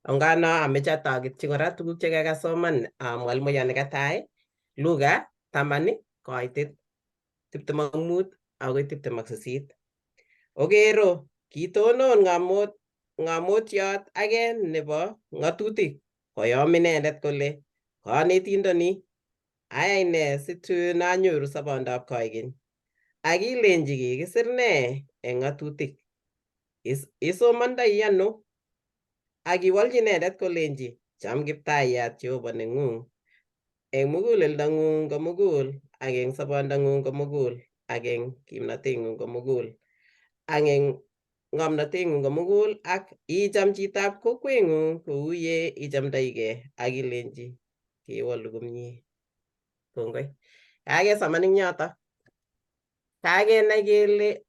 Ongano ameche atoketyi kora tuguk chekakasoman mwalimuyot nekatai Luka 10 koitet 25 akoi 28. Okero kitonon ng'amotiot age nebo ng'atutik koyom inendet kole konetindoni ayai nee situn anyoru sobondab koigeny? Ak ilenji kikisir nee eng ng'atutik? Isomondoi ano? Ak kiwolchi inendet kolenji cham Kiptayat Jehova neng'ung eng muguleldang'ung komugul ak eng sobondang'ung komugul ak eng kimnoteng'ung komugul ak eng ng'omnoteng'ung komugul ak icham chitab kokweng'ung kou ye ichamdoigei ak ilenji kewolu komie. Kongoi. Kakesoman eng yoto. Kakenai kele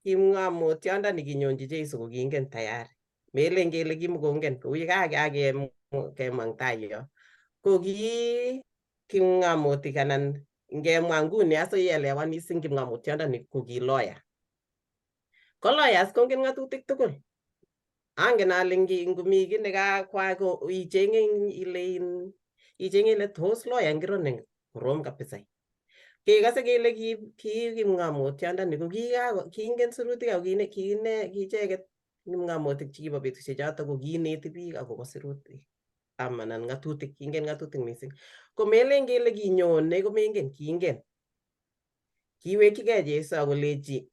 kipng'omotiondoni kinyonchi Jesu ko kingen tayari. Melen kele kimukongen kou ye kakemwa eng tai yo. Ko ki kipng'omotik anan ngemwa nguni asiielewan mising kipng'omotiondoni ko ki lawyer. Ko lawyers kongen ng'atutik tugul. Angen ale ngomi kiy nekakwa ko ichenge ile ichenge ile tos lawyer ngiro ne korom kabisa. Kekose kele ki kipng'omotiondoni ko kingen sirutik ako kiine icheket kipng'omotik chekibo betusiek choto ko kiineti biik akobo sirutik anan ng'atutik, kingen ng'atutik mising. Ko melen kele kinyone komengen, kingen. Kiwekchigei Jesu akolechi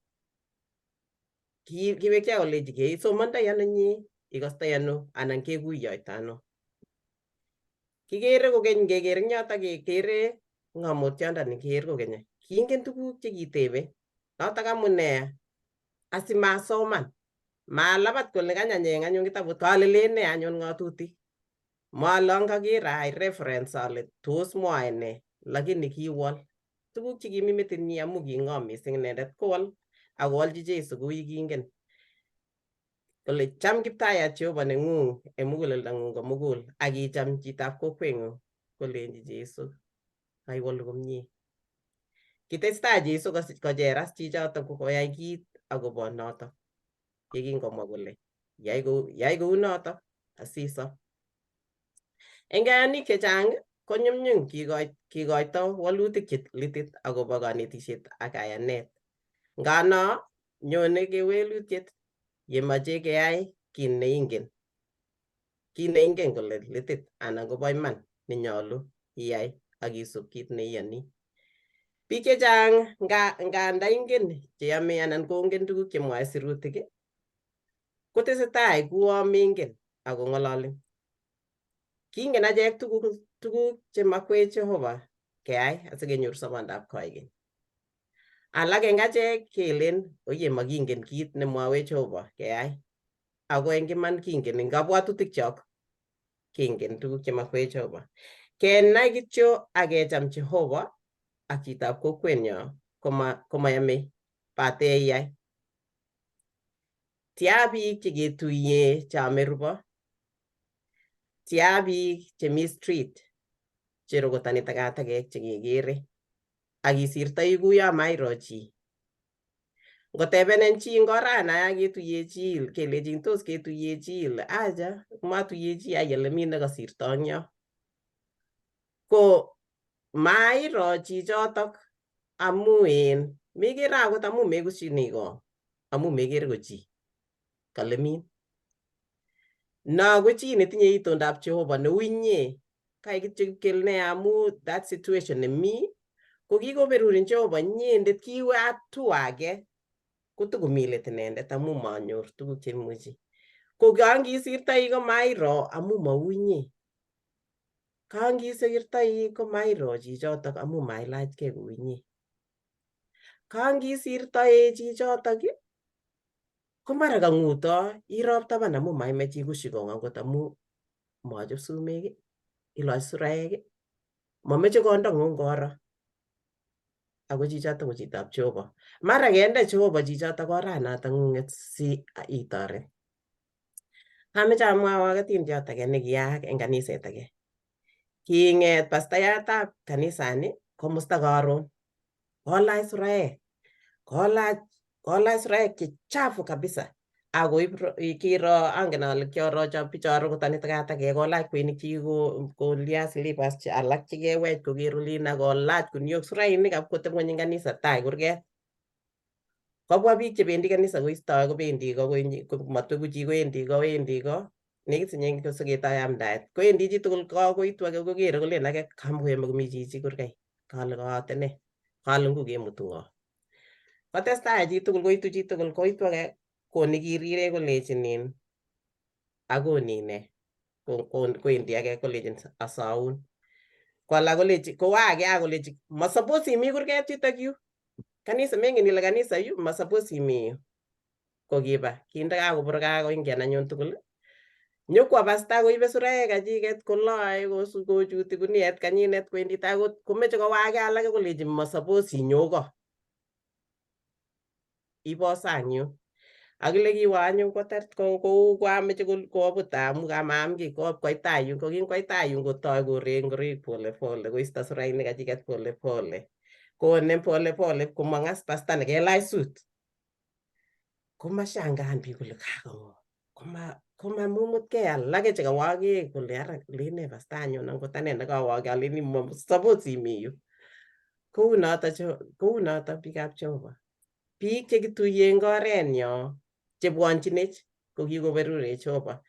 kiwekchigei akolechi keisomondoi ano inye, ikostoi ano anan kekuiyoito ano. Kikere kokeny ngeker eng yoto kekere ng'omotiondoni ker kokeny kingen tuguk chekitebe notok amune asimasoman malabat kole kany anyeng anyun kitabut kale len nee anyun ng'atutik male angaker ai reference ale tos mwoe nee lakini kiwol tuguk chekimi metinyi amu king'om mising inendet kowol akowolchi Jesu kou yekingen kole cham Kiptayat Jehova neng'ung eng muguleldang'ung komugul ak icham chitab kokweng'ung kolenji Jesu kaiwolu komie. Kitestai Jesu kocheras chichoto koyai kit akobo noto yekingomwa kole yai kounoto asisob. Eng kayanik chechang konyumnyum kikoito walutik che litit akobo kanetisiet ak kayanet. Ngano nyone kewelutiet yemoche keyai kiy neingen. Kiy neingen kole litit anan kobo iman nenyolu iyai ak isub kit neiyoni. Biik chechang nganda ingen cheyome anan kongen tuguk chemwoe sirutik kotesetai kuo mengen ako ng'ololi. Kingen achek tuguk chemakwech Jehova keyai asikenyor sobondab koigeny. Alak eng achek kelen oye makingen kit nemwawech Jehova keyai. Ako eng iman kingen eng kabwatutikchok kingen tuguk chemakwech Jehova. Kenai kityo ak kecham Jehova ak chitab kokwenyo komayamei bate iyai. Tia biik cheketuiye cheome rubo, tia biik chemi street cherokotoni takatakek chekekere ak isirtoi kuyo mairo chi. Ngotebenen chi eng orana ketuiye chi kelechin tos ketuiye chi ile acha matuiye chi ai ale mi nekosirto eng yo. Ko mairo chichotok amu en mekere akot amu mekusyini kong amu mekere ko chi kalemin. No ko chi netinye itondab Jehova neu inye kai kityo kipkelne amu that situation nemi ko kikoberurin Jehova inyendet kiwe hatua age kotokomi let inendet amu manyor tuguk cheimuchi. Ko kangisirtoi komairo amu mau inye. Kangisirtoi komairo chichotok amu mailachgei kou inye. Kangisirtoe chichotok ko mara kang'uto irop taban amu maimach ikushi kong akot amu machop sumek, iloch suraek, mameche kondong'ung koro. Ako chichotok ko chitab Jehova. Mara kende Jehova chichotok oranatak ng'ung'et si itoret. Ameche amwawok atindiot age nekiyaak eng kaniset age. King'et pastayatab kanisani komusta karon, kolach suraek, kolach suraek che chafu kabisa akoib kiro angen ale kioro cho bicho rokotoni takatakek kolach kweinik chekikolia slippers che alak chekewech koker olin ak kolach kuniok surainik ak koteb ng'weny eng kanisa tai kurget. Kobwa biik chebendi kanisa koistoi kobendi ko matweku chi kowendi ko wendi ko nekit sinye siketoi amdaet kowendi chitugul ko koitu age kokere kolen age kamukoyome komi chichi kurgai kale kaate ne kale ngu kemutu ng'o. Kotestai chitugul koitu chitugul koitu age ko nikirire kolechin in akoni ne kowendi age kolechin asaun. Ko alak kolechi kowa age akolechi masupose imi kurget yutok yu kanisa mengen ile kanisa yu masupose imi yu. Ko kiba kinde kakobur kakoingian anyun tugul nyokwo pasta koibe suraek kachiket koloe kochuti guniet kanyinet kwendi tai komeche kowa age alake kolechi masupose inyo ko ibo sang yu. Akile kiwo anyun kotar kou koameche kobut amu kamaam kiy koit tai yun ko kingoit tai yun kotoi korek ngoroik pole pole koisto surainik kachiket pole pole konem pole pole komong as pasta nekelach suit. Komashangaan biik kole kakong'o komamumutkei alake chekawake kole ara lene pasta anyun angot ane nekawake aleni suppose imi yu. Kounoto biikab Jehova. Biik chekituiye eng orenyo chebwonchinech ko kikoberurech Jehova.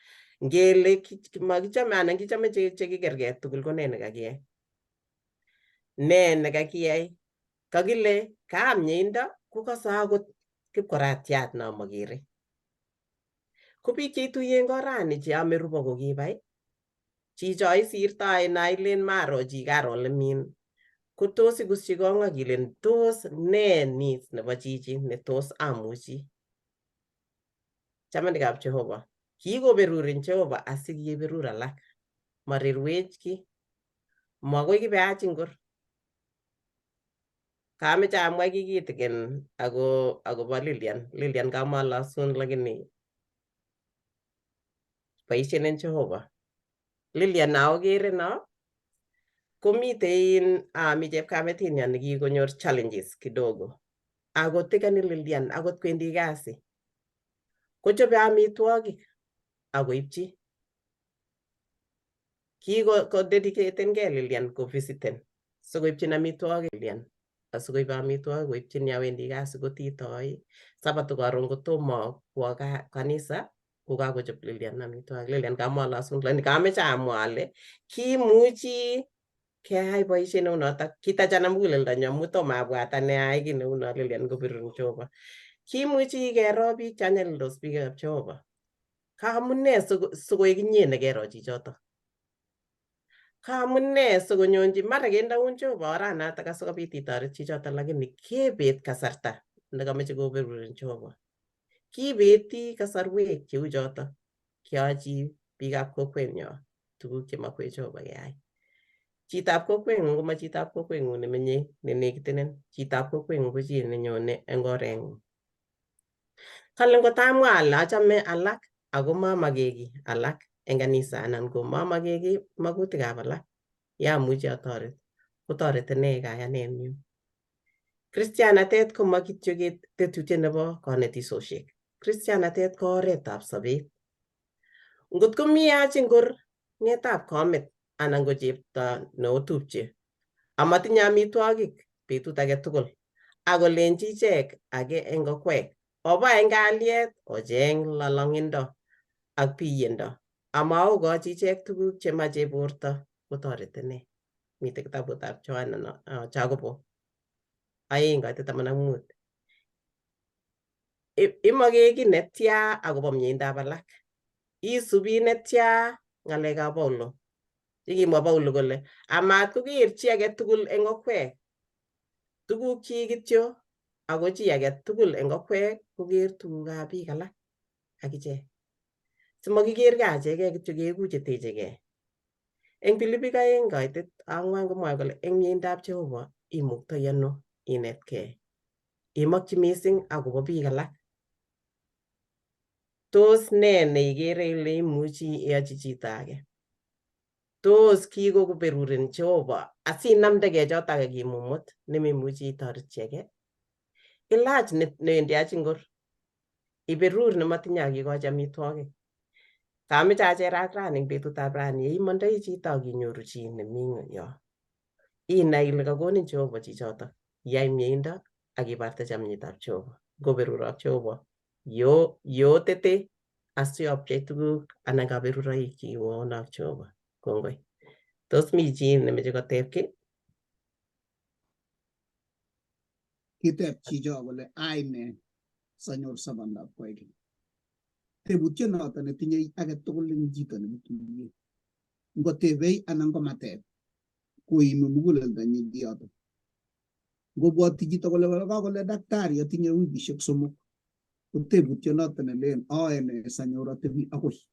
Ngele makichome anan kichome chekikerkei tugul ko nee nekakiyai? Nee nekakiyai? Kakile kaam mieindo kokose akot kipkoratiat no makere. Ko biik cheituiye eng orani cheome rubo kokibai, chicho isirtoi na ilen maro chi karo olemin ko tos ikusyi kong ak ilen tos nee needs nebo chichi netos amuchi. Chamanikab Jehova, kikoberurin Jehova asikeberur alak. Marirwech ki. Makoi kibeach ingor. Kameche amwa kiy kitikin akobo Lilian. Lilian kamalosun lakini boisien en Jehova. Lilian na okere no komitei mi chepkametinyo nekikonyor challenges kidogo. Ako tikeni Lilian akot kwendi kasi. Kochobe amitwogik akoipchi. Kiko dedicatengei Lilian kovisiten sikoipchin amitwogik Lilian asikoib amitwogik koipchin ya wendi kasi kotitoi sabato karon kotomo kwo kanisa kokakochop Lilian amitwogik. Lilian kamalosun lakini kameche amwa ale kimuchi keyai boisiet neunotok. Kitachana muguleldonyu amu tomo abwat ane ayai kiy neuno Lilian kobirun Jehova. Kimuchi kero biik chanyalildos biikab Jehova. Kaamune sikoik inye nekero chichotok? Kaamune sikonyonchi mara kendeun Jehova oranatak asikobit itoret chichotok lakini kebet kasarta nekameche koberurin Jehova. Kibeti kasarwek cheu chotok keyochi biikab kokwenyo tuguk chemakwech Jehova keyai. Chitab kokweng'ung koma chitab kokweng'ung nemenye nenekitenen, chitab kokweng'ung ko chi nenyone eng oreng'ung. Kale ngotamwa ale achame alak ako mamakeki alak eng kanisa anan ko mamakeki makutikab alak yamuchi atoret kotoreti nee kayanenyu. Kristianatet ko ma kityo tetutiet nebo konetisosiek. Kristianatet ko oretab sobet. Ngot ko mi ngor ng'etab komet anan ko chepto neotupche amatinye amitwogik betut age tugul akolenchi ichek age eng okwek oba eng kalyet ocheng lolong'indo ak biyendo ama okochi ichek tuguk chemache borto kotoreti nee. Mitei kitabutab Yohana Jacobo 2:15. Imoke kiy netya akobo mieindab alak. Isubi netya ng'alekab Paulo. Chekimwa Paulo kole amat koker chi age tugul eng okwek tuguk chik kityo ako chi age tugul eng okwek koker tugukab biik alak akichek. Simakikerkei achekei kityo keeku chetechekei. Eng Filipik 2:4 komwoe kole eng mieindab Jehova imuktoi ano inetkei. Imokyi mising akobo biik alak. Tos nee neikere ile imuchi iyochi chito age? Tos kikokuberurin Jehova asinamdegei chotok kakimumut nememuchi itoret chi age? Ilach newendi ngor. Iberur nematinye ak ikochi amitwogik. Kameche acherak rani eng betutab rani yeimondoi chito ak inyoru chi nemi yo. Inai ile kakonin Jehova chichotok. Yai mieindo ak ibarte chamnyetab Jehova. Ngoberurok Jehova yo yotete asiopchei tuguk anan kaberuroik chekikokonok Jehova. Kongoi. Tos mi chi nemeche koteb kiy? Kiteb chicho kole ai ne sanyor sobondab koikeny. Tebutiet noto netinye age tugul eng chito nekituye. Ngotebei anan komateb koimi muguleldonyin kiyoto. Ngobwoti chito kole kakole daktari atinye wikishek 3 ko tebutiet noto nelen aae ne sanyor atebi akoi.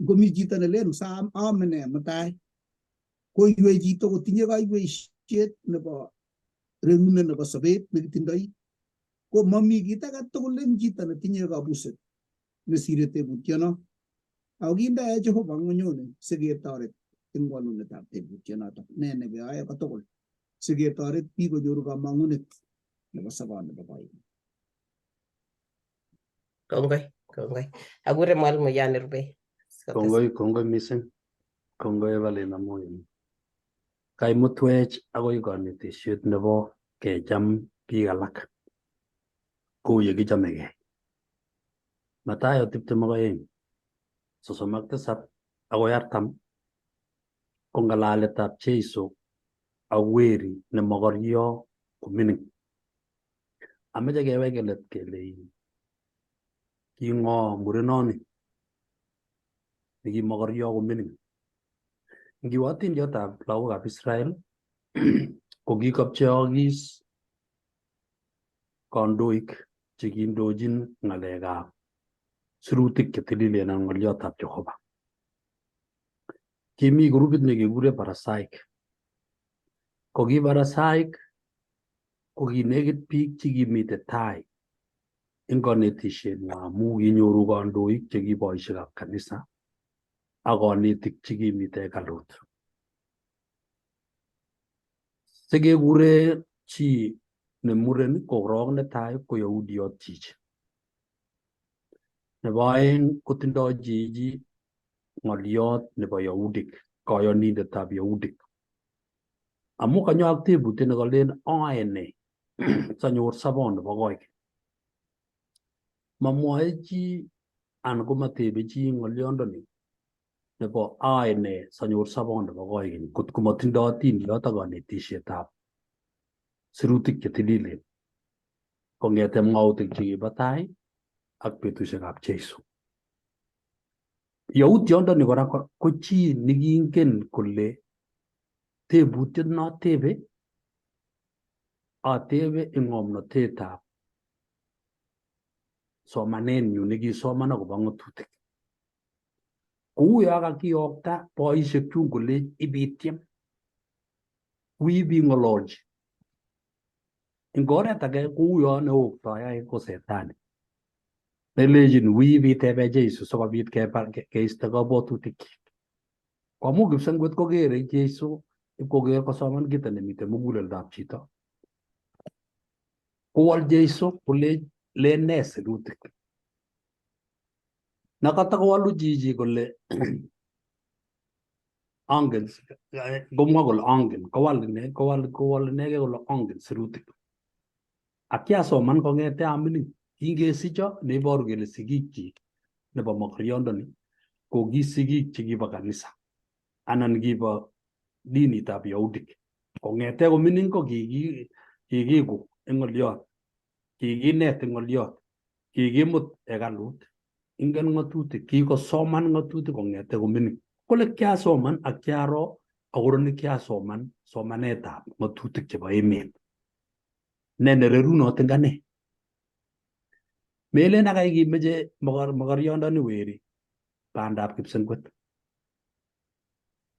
Ngomi chito nelen aame ne mutai koiwei chito kotinye kaiweisiet nebo rerunet nebo sobet nekitindoi ko mami kit age tugul eng chito netinye kabuset nesire tebutiono. Ako kindae Jehova ng'unyuni siketoret eng walunetab tebutionoto. Ne nekeyoe kotugul siketoret biik konyoru kamang'unet nebo sobon nebo koikeny. Kongoi, kongoi. Akure mwalimu ya nerube. Kongoi, kongoi mising. Kongoi Evelyn amu kaimutwech akoi konetisiet nebo kecham biik alak kou yekichamegei. Mathayo 22:37 akoi 40 ko ng'alaletab Jeiso ak weri ne mokoryo komining. Ameche keweke let kele king'o murenoni nekimokoryo komining. Ngiwe atindiotab lagokab Israel ko kikopcheokis kandoik chekiindochin ng'alekab sirutik chetililen ak ng'oliotab Jehova. Kimi grupit nekekure Parisaik. Ko ki Parisaik ko kinekit biik chekimite tai eng konetisienywa amu kinyoru kandoik cheki boisiekab kanisa ak konetik chekimite hekalut. Sikekure chi ne muren ko korok netai ko Yahudiot chichi. Nebo aeng kotindoi chichi ng'oliot nebo Yahudik, koyonindetab Yahudik. Amu kanyo ak tebutiet nekolen oe ne sanyor sobon nebo koikeny. Mamwoe chi anan komatebe chi ng'oliondoni nebo ae ne sanyor sobon nebo koikeny kot komotindoi atindiot ak konetisietab sirutik chetililen kong'ete mwautik chekibo tai ak betusiekab Jeiso. Yahutyondoni kora ko chi nekingen kole tebutiet notebe atebe eng ng'omnotetab somanenyu nekisoman akobo ng'otutik. Kou yo kakiyokta boisiek chun kolech ibityem, wi ibing'ololchi. Eng oret age kou yo neoktoi age ko setani nelechin wi ibitebe Jesu sikobit keisto kabwatutikyik. Ko amu kipsengwet kokere Jesu ipkoker kosoman kito nemiten muguleldab chito. Kowol Jesu kolech len ne sirutik. Nakatakowolu chichi kole angen, komwa kole angen, kowal ine, kowal, kowal inegei kole angen sirutik. Ak kiasoman kong'ete amining, kingesicho neiboru kele sigikyik nebo mokoriondoni ko ki sigik chekibo kanisa anan kibo dinitab Yahudik. Kong'ete komining ko kikiku eng ng'oliot, kikinet eng ng'oliot, kikimut hekalut, ingen ng'atutik, kikosoman ng'atutik kong'ete komining. Kole kiasoman ak kiaro akoro kiasoman somanetab ng'atutik chebo emet. Ne nererunot eng ane. Melen akai kimeche mokoriondoni weri bandab kipsengwet.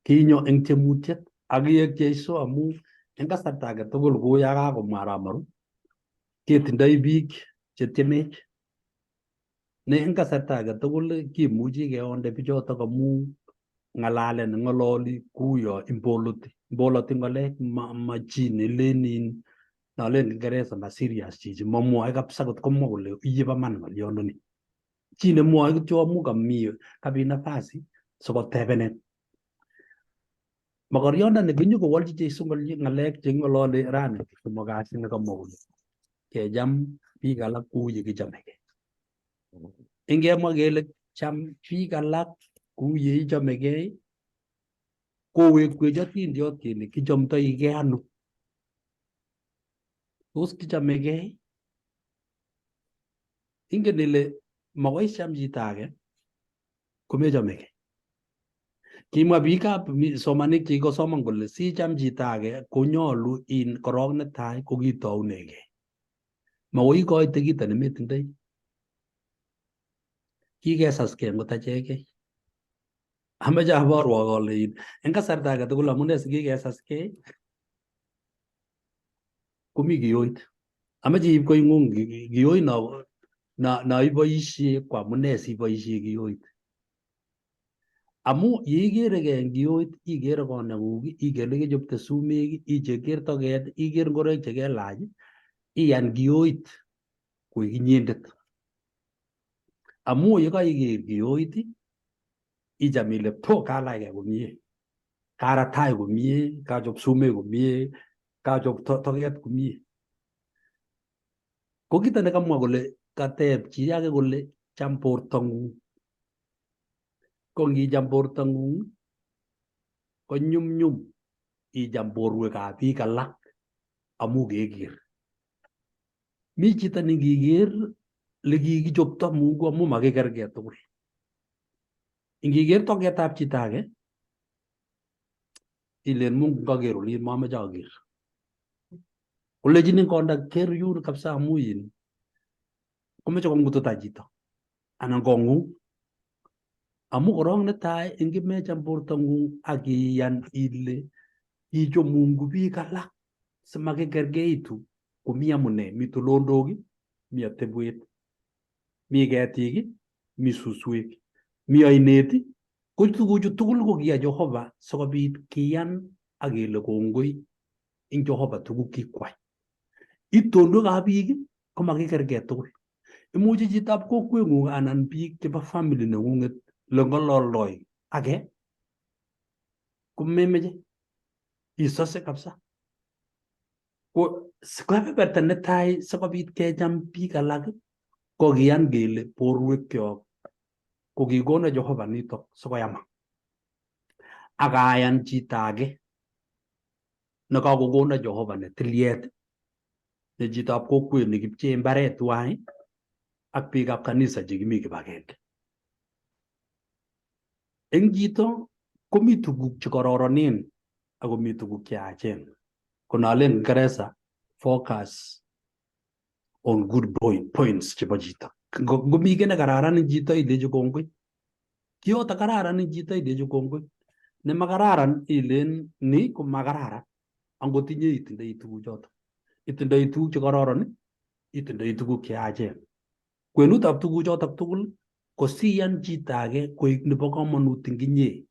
Kinyo eng tiemutiet ak kiek Jesu amu eng kasarta age tugul kou ya kakomwa Arap ketindoi biik chetiemech. Ne eng kasarta age tugul kimuchi keonde bichotok amu ng'alalet neng'ololi kuyo imboloti imboloti ng'alek ma chi nelen in nalen Kiingereza ma serious chichi mamwoe kabisa kot komwa kole iye bo man ng'olyondoni. Chi nemwoe kityo amu kami kabit nafasi sikotebenen. Mokoriondoni kinyokowolchi Jesu ng'alek cheking'ololi rani somok kasi nekamwa kole kecham biik alak kou yekichomegei. Ingemwa kele cham biik alak kou yeichomegei kowekwech atindiot kele kichomtoigei ano. Tos kichomegei? Ingen ile makoi icham chito age komechomegei. Kimwa biikab somanik chekikosoman kole sicham chito age konyolu in korok netai kokitounegei. Makoi ikoite kito nemetindoi. Kikesaskei ngot achekei. Ameche aborwok ale in eng kasarta age tugul amune sikikesaskei komi kiyoit. Ameche iib koing'ung kiyoit no no iboisie ko amune siboisie kiyoit. Amu yeikerekei eng kiyoit ikere konyekuk, iker lekechopte sumek, iker toket, iker ngoroik chekelach, iyan kiyoit koik inyendet. Amu yekaiker kiyoit icham ile po kalachkei komie, karat tai komie, kachop sumek komie, kachop toket komie. Ko kito nekamwa kole kateb chi age kole cham bortong'ung. Ko ngicham bortong'ung ko nyumnyum icham borwekab biik alak amu keker. Mi chito nengiker lekikichopto Mungu amu makikerkei tugul. Ingiker toketab chito age ilen Mungu ngaker olin mameche aker. Kolechinin konda ker yun kabisa amu in komeche kongututa chito anan kong'ung. Amu korong netai ingimecham bortong'ung ak iyan ile kichop Mungu biik alak simakikerkeitu komi amune, mi tulondok, mi atebwet, mi ketik, mi suswek, mi ainet, ko tuguchu tugul ko kiyai Jehova sikobit kiyan ak kele kongoi eng Jehova tuguk kikwai. Itonwekab biik komakikerkei tugul. Imuchi chitab kokweng'ung anan biik chebo family neng'ung'et leng'ololdoi age komemeche isose kabisa. Ko kebeberta netai sikobit kecham biik alak ko kiyan kele borwekyok ko kikono Jehova nitok sikoyama. Ak ayan chito age nekakokono Jehova netiliet ne chitab kokwet nekipchee mbaret tuwai ak biikab kanisa chekimi kibagenge. Eng chito komi tuguk chekororonen akomi tuguk cheyachen. Ko nolen Kiingereza focus on good points chebo chito. Ngomi kiy nekararan eng chito ilechi kongoi. Kiyoto kararan eng chito ilechi kongoi, nemakararan ilen ni komakararan. Angot inye itindoi tuguchoto. Itindoi tuguk chekororon, itindoi tuguk cheyachen. Kwenutab tuguchotok tugul ko siyan chito age koik nebo komonut eng inye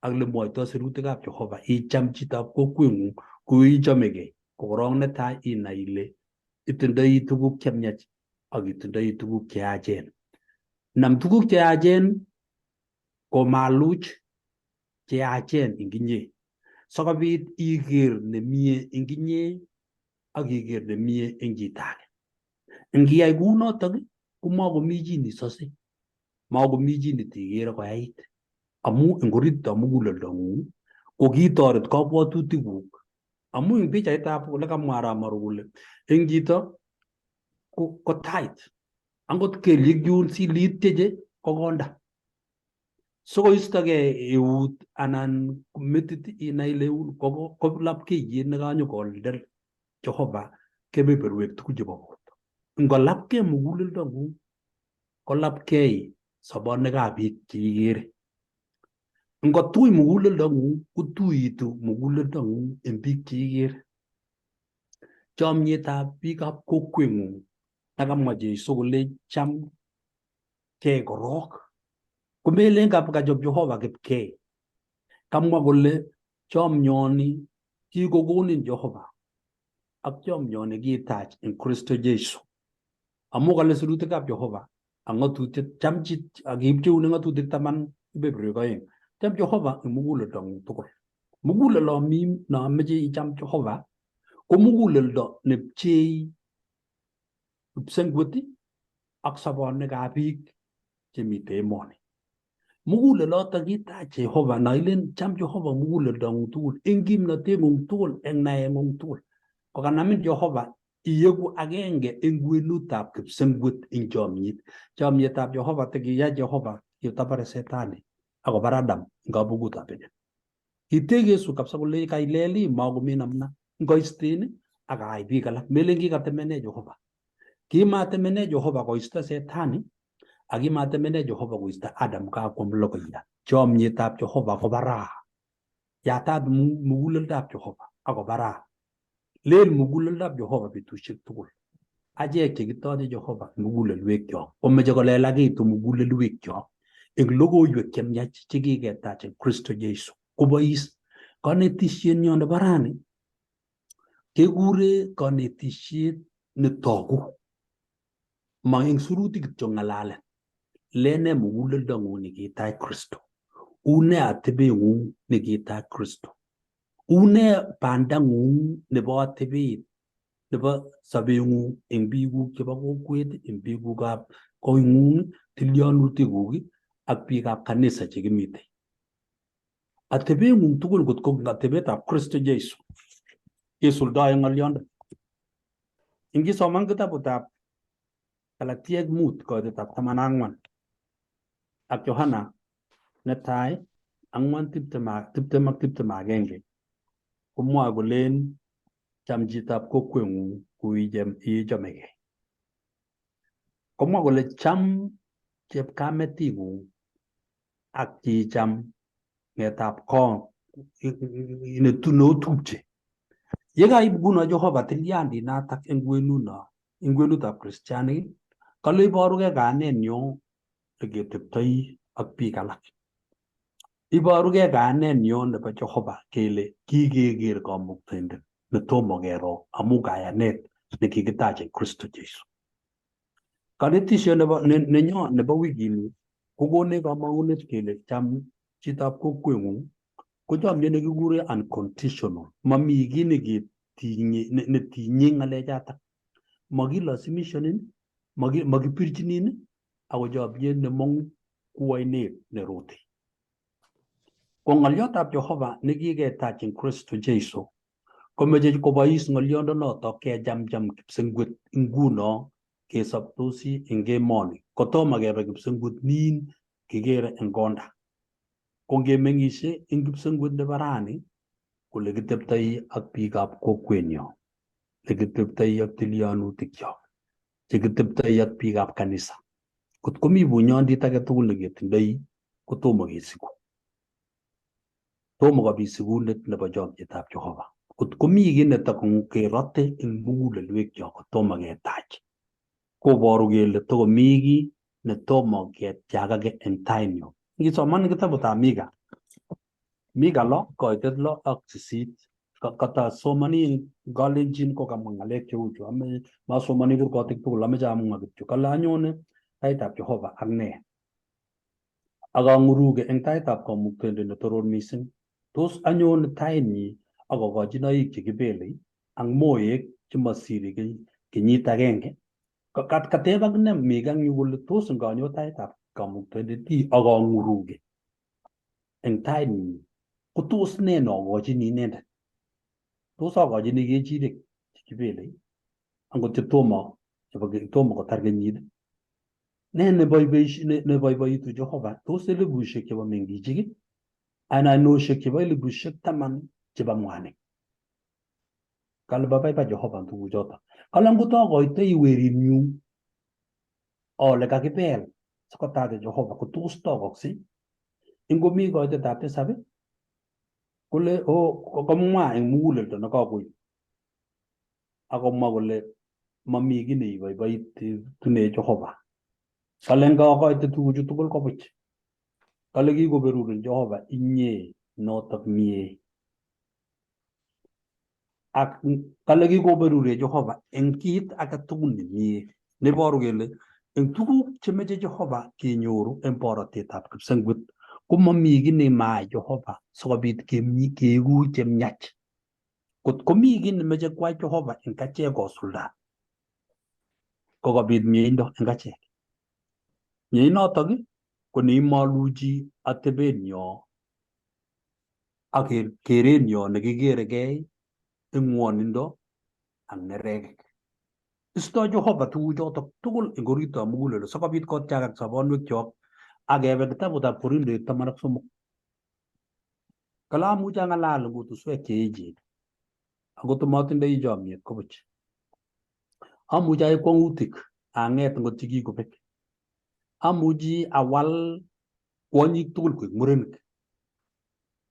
ak lemwoitoi sirutikab Jehova icham chitab kokweng'ung kou ichomegei. Ko korong netai inai ile itindoi tuguk chemiach ak itindoi tuguk cheyachen. Nam tuguk cheyachen komaluch cheyachen eng inye sikobit iker nemie eng inye ak iker nemie eng chito age. Ngiyai kounotok komakomi chi nisose, makomi chi netikere koyait amu eng oritab muguleldong'ung ko kitoret kabwatutikuk amu eng pichaitab ole kamwa Arap kole eng chito ko tait angot kelyek yun silityeche ko konda sikoistogei eut anan metit inai ile ko lapkeiyet nekanyokoldel Jehova kebeberwek tugul chebo borto. Ngolapkei muguleldong'ung kolapkei sobonwekab biik cheikere. Ngotui muguleldong'ung kotuitu muguleldong'ung eng biik cheikere. Chomyetab biikab kokweng'ung nekamwa Jesu kole cham kei korok komelen kachop Jehova kipkei. Kamwa kole chomyoni kikokonin Jehova ak chomyoni kiitach eng Kristo Jesu. Amu kale sirutikab Jehova ak ng'atutiet cham ak kipcheune ng'atutik taman kebeberwek oeng. Cham Jehova eng muguleldong'ung tugul. Muguleldo mi nomeche icham Jehova ko muguleldo nepchei kipsengwet ak sobonwekab biik chemite emoni. Muguleloto kitach Jehova noilen cham Jehova muguleldong'ung tugul eng kimnoteng'ung tugul eng naeng'ung tugul. Kokanamin Jehova iyeku agenge eng kwenutab kipsengwet eng chomyet. Chomyetab Jehova tikiyai Jehova kitabare setani akobar Adam eng kabukutab Eden. Kitech Yesu kabisa kole kailel makomi namna ngoisten ak aai biik alak melen kikatemene Jehova. Kimatemene Jehova koisto setani ak kimatemene Jehova koisto Adam kakwam logoiyat. Chomyetab Jehova kobaraa. Yatat muguleldab Jehova akobaraa. Lel muguleldab Jehova betusiek tugul. Achek chekitoche Jehova mugulelwekyok komeche kolelakitu mugulelwekyok eng logoiwek chemiach chekiketach eng Kristo Jesu kobois konetishienyo nebo rani kekure konetisiet netogu ma eng surutik kityo ng'alalet lene muguleldong'ung nekitach Kristo une atebeng'ung nekitach Kristo une bandang'ung nebo atebet nebo sobeng'ung eng biikuk chebo kokwet, eng biikukab koing'ung, tilyanutikuk ak biikab kanisa chekimitei. Atebeng'ung tugul ngot ko atebetab Kristo Jesu isuldoe ng'olyondo. Ingisoman kitabutab Galatiek 5 koitetab 14 ak Yohana netai 4 20 ak 21 komwoe kolen cham chitab kokweng'ung kou ichomegei. Komwa kole cham chepkametikung ak icham ng'etab kong neotupche. Yekaib nguno Jehova tilyandit natak eng kwenuno eng kwenutab kristianik kale iborugei kayanenyo neketeptoi ak biik alak. Iborugei kayanenyo nebo Jehova kele kikeker kamuktaindet netomo kero amu kayanet nekikitach eng Kristo Jesu. Kanetishet nebo nenyo nebo wikini kokonech kamang'unet kele cham chitab kokweng'ung ko chomyet nekikure unconditional. Mami kiy neketinye netinye ng'alechatak. Makilasimishanin, makipirchinin ako chomyet nemong'u ku ainet nerote. Ko ng'olyotab Jehova nekiketach eng Kristo Jesu komeche kobois ng'olyondo kechamcham kipsengwet nguno kesobtosi eng emoni kotomo kebe kipsengwet nin kikere eng konda. Ko ngemeng'ishe eng kipsengwet nebo rani kole kiteptoi ak biikab kokwenyo, lekiteptoi ak tilyanutikchok, chekiteptoi ak biikab kanisa. Kot komi bunyondit age tugul neketindoi Kotomo kesiku. Tomo kobit sikunet nebo chomyetab Jehova. Kot komi kiy netokerote eng mugulelwekyok kotomo ketach, koboru kele tokomi kiy netomo ketiakake eng tainyo. Ngisoman kitabutab Mika, Mika 6 koitet 6 ak 8, katasomani eng Kalenjin kokamwa ng'alek cheu chu. Masomani kurkotik tugul, ameche amwa kityo. Kale anyone taitab Jehova ak nee? Ak ang'uruke eng taitab Kamuktaindet netoror mising. Tos anyone tainyi ak kokochinoik chekibelei ak moek chemasire kenyit agenge? Kateb akine Mika eng yu kole tos nganyo taitab Kamuktaindet ii ak ang'uruke eng tainyi ko tos nee nokochini inendet? Tos akochini kechirek chekibelei angot chetomo chebo tomo kotar kenyit? Ne neboiboitu Jehova? Tos elibushek chebo mengichik anan ainoshek chebo 10,000 chebo mwanik? Kale babaibai Jehova tuguchoto. Kale ngot akoitoi werinyu ale kakibel sikotate Jehova, ko tos tokokse? Ingomi koitetab tisab kole komwa eng muguleldo nekakoib akomwa kole mami kiy neiboiboitune Jehova. Kale ngakoite tuguchu tugul ko buch. Kale kikoberurin Jehova inye notok mie. Ak kale kikoberure Jehova eng kit age tugul nemie. Neboru kele eng tuguk chemeche Jehova kenyoru eng borotetab kipsengwet komomi kiy nemaai Jehova sikobit keeku chemiach. Kot komi kiy nemeche kwai Jehova eng achek kosulda, kokobit mieindo eng achek. Mieinotok ko neimoluchi atebenyo ak kerenyo nekikerekei eng ng'wonindo ak nerekek. Istoi Jehova tuguchotok tugul eng oritab muguleldo sikobit kotiakak sobonwekchok ak kebe kitabutab Korindoik 13. Kale amuchi ang'alal eng kutuswek che echen angot matindoi chomyet ko buch. Amuchi aib kwong'utik ang'et ngot chekikobek. Amuchi awal kwonyik tugul koik murenik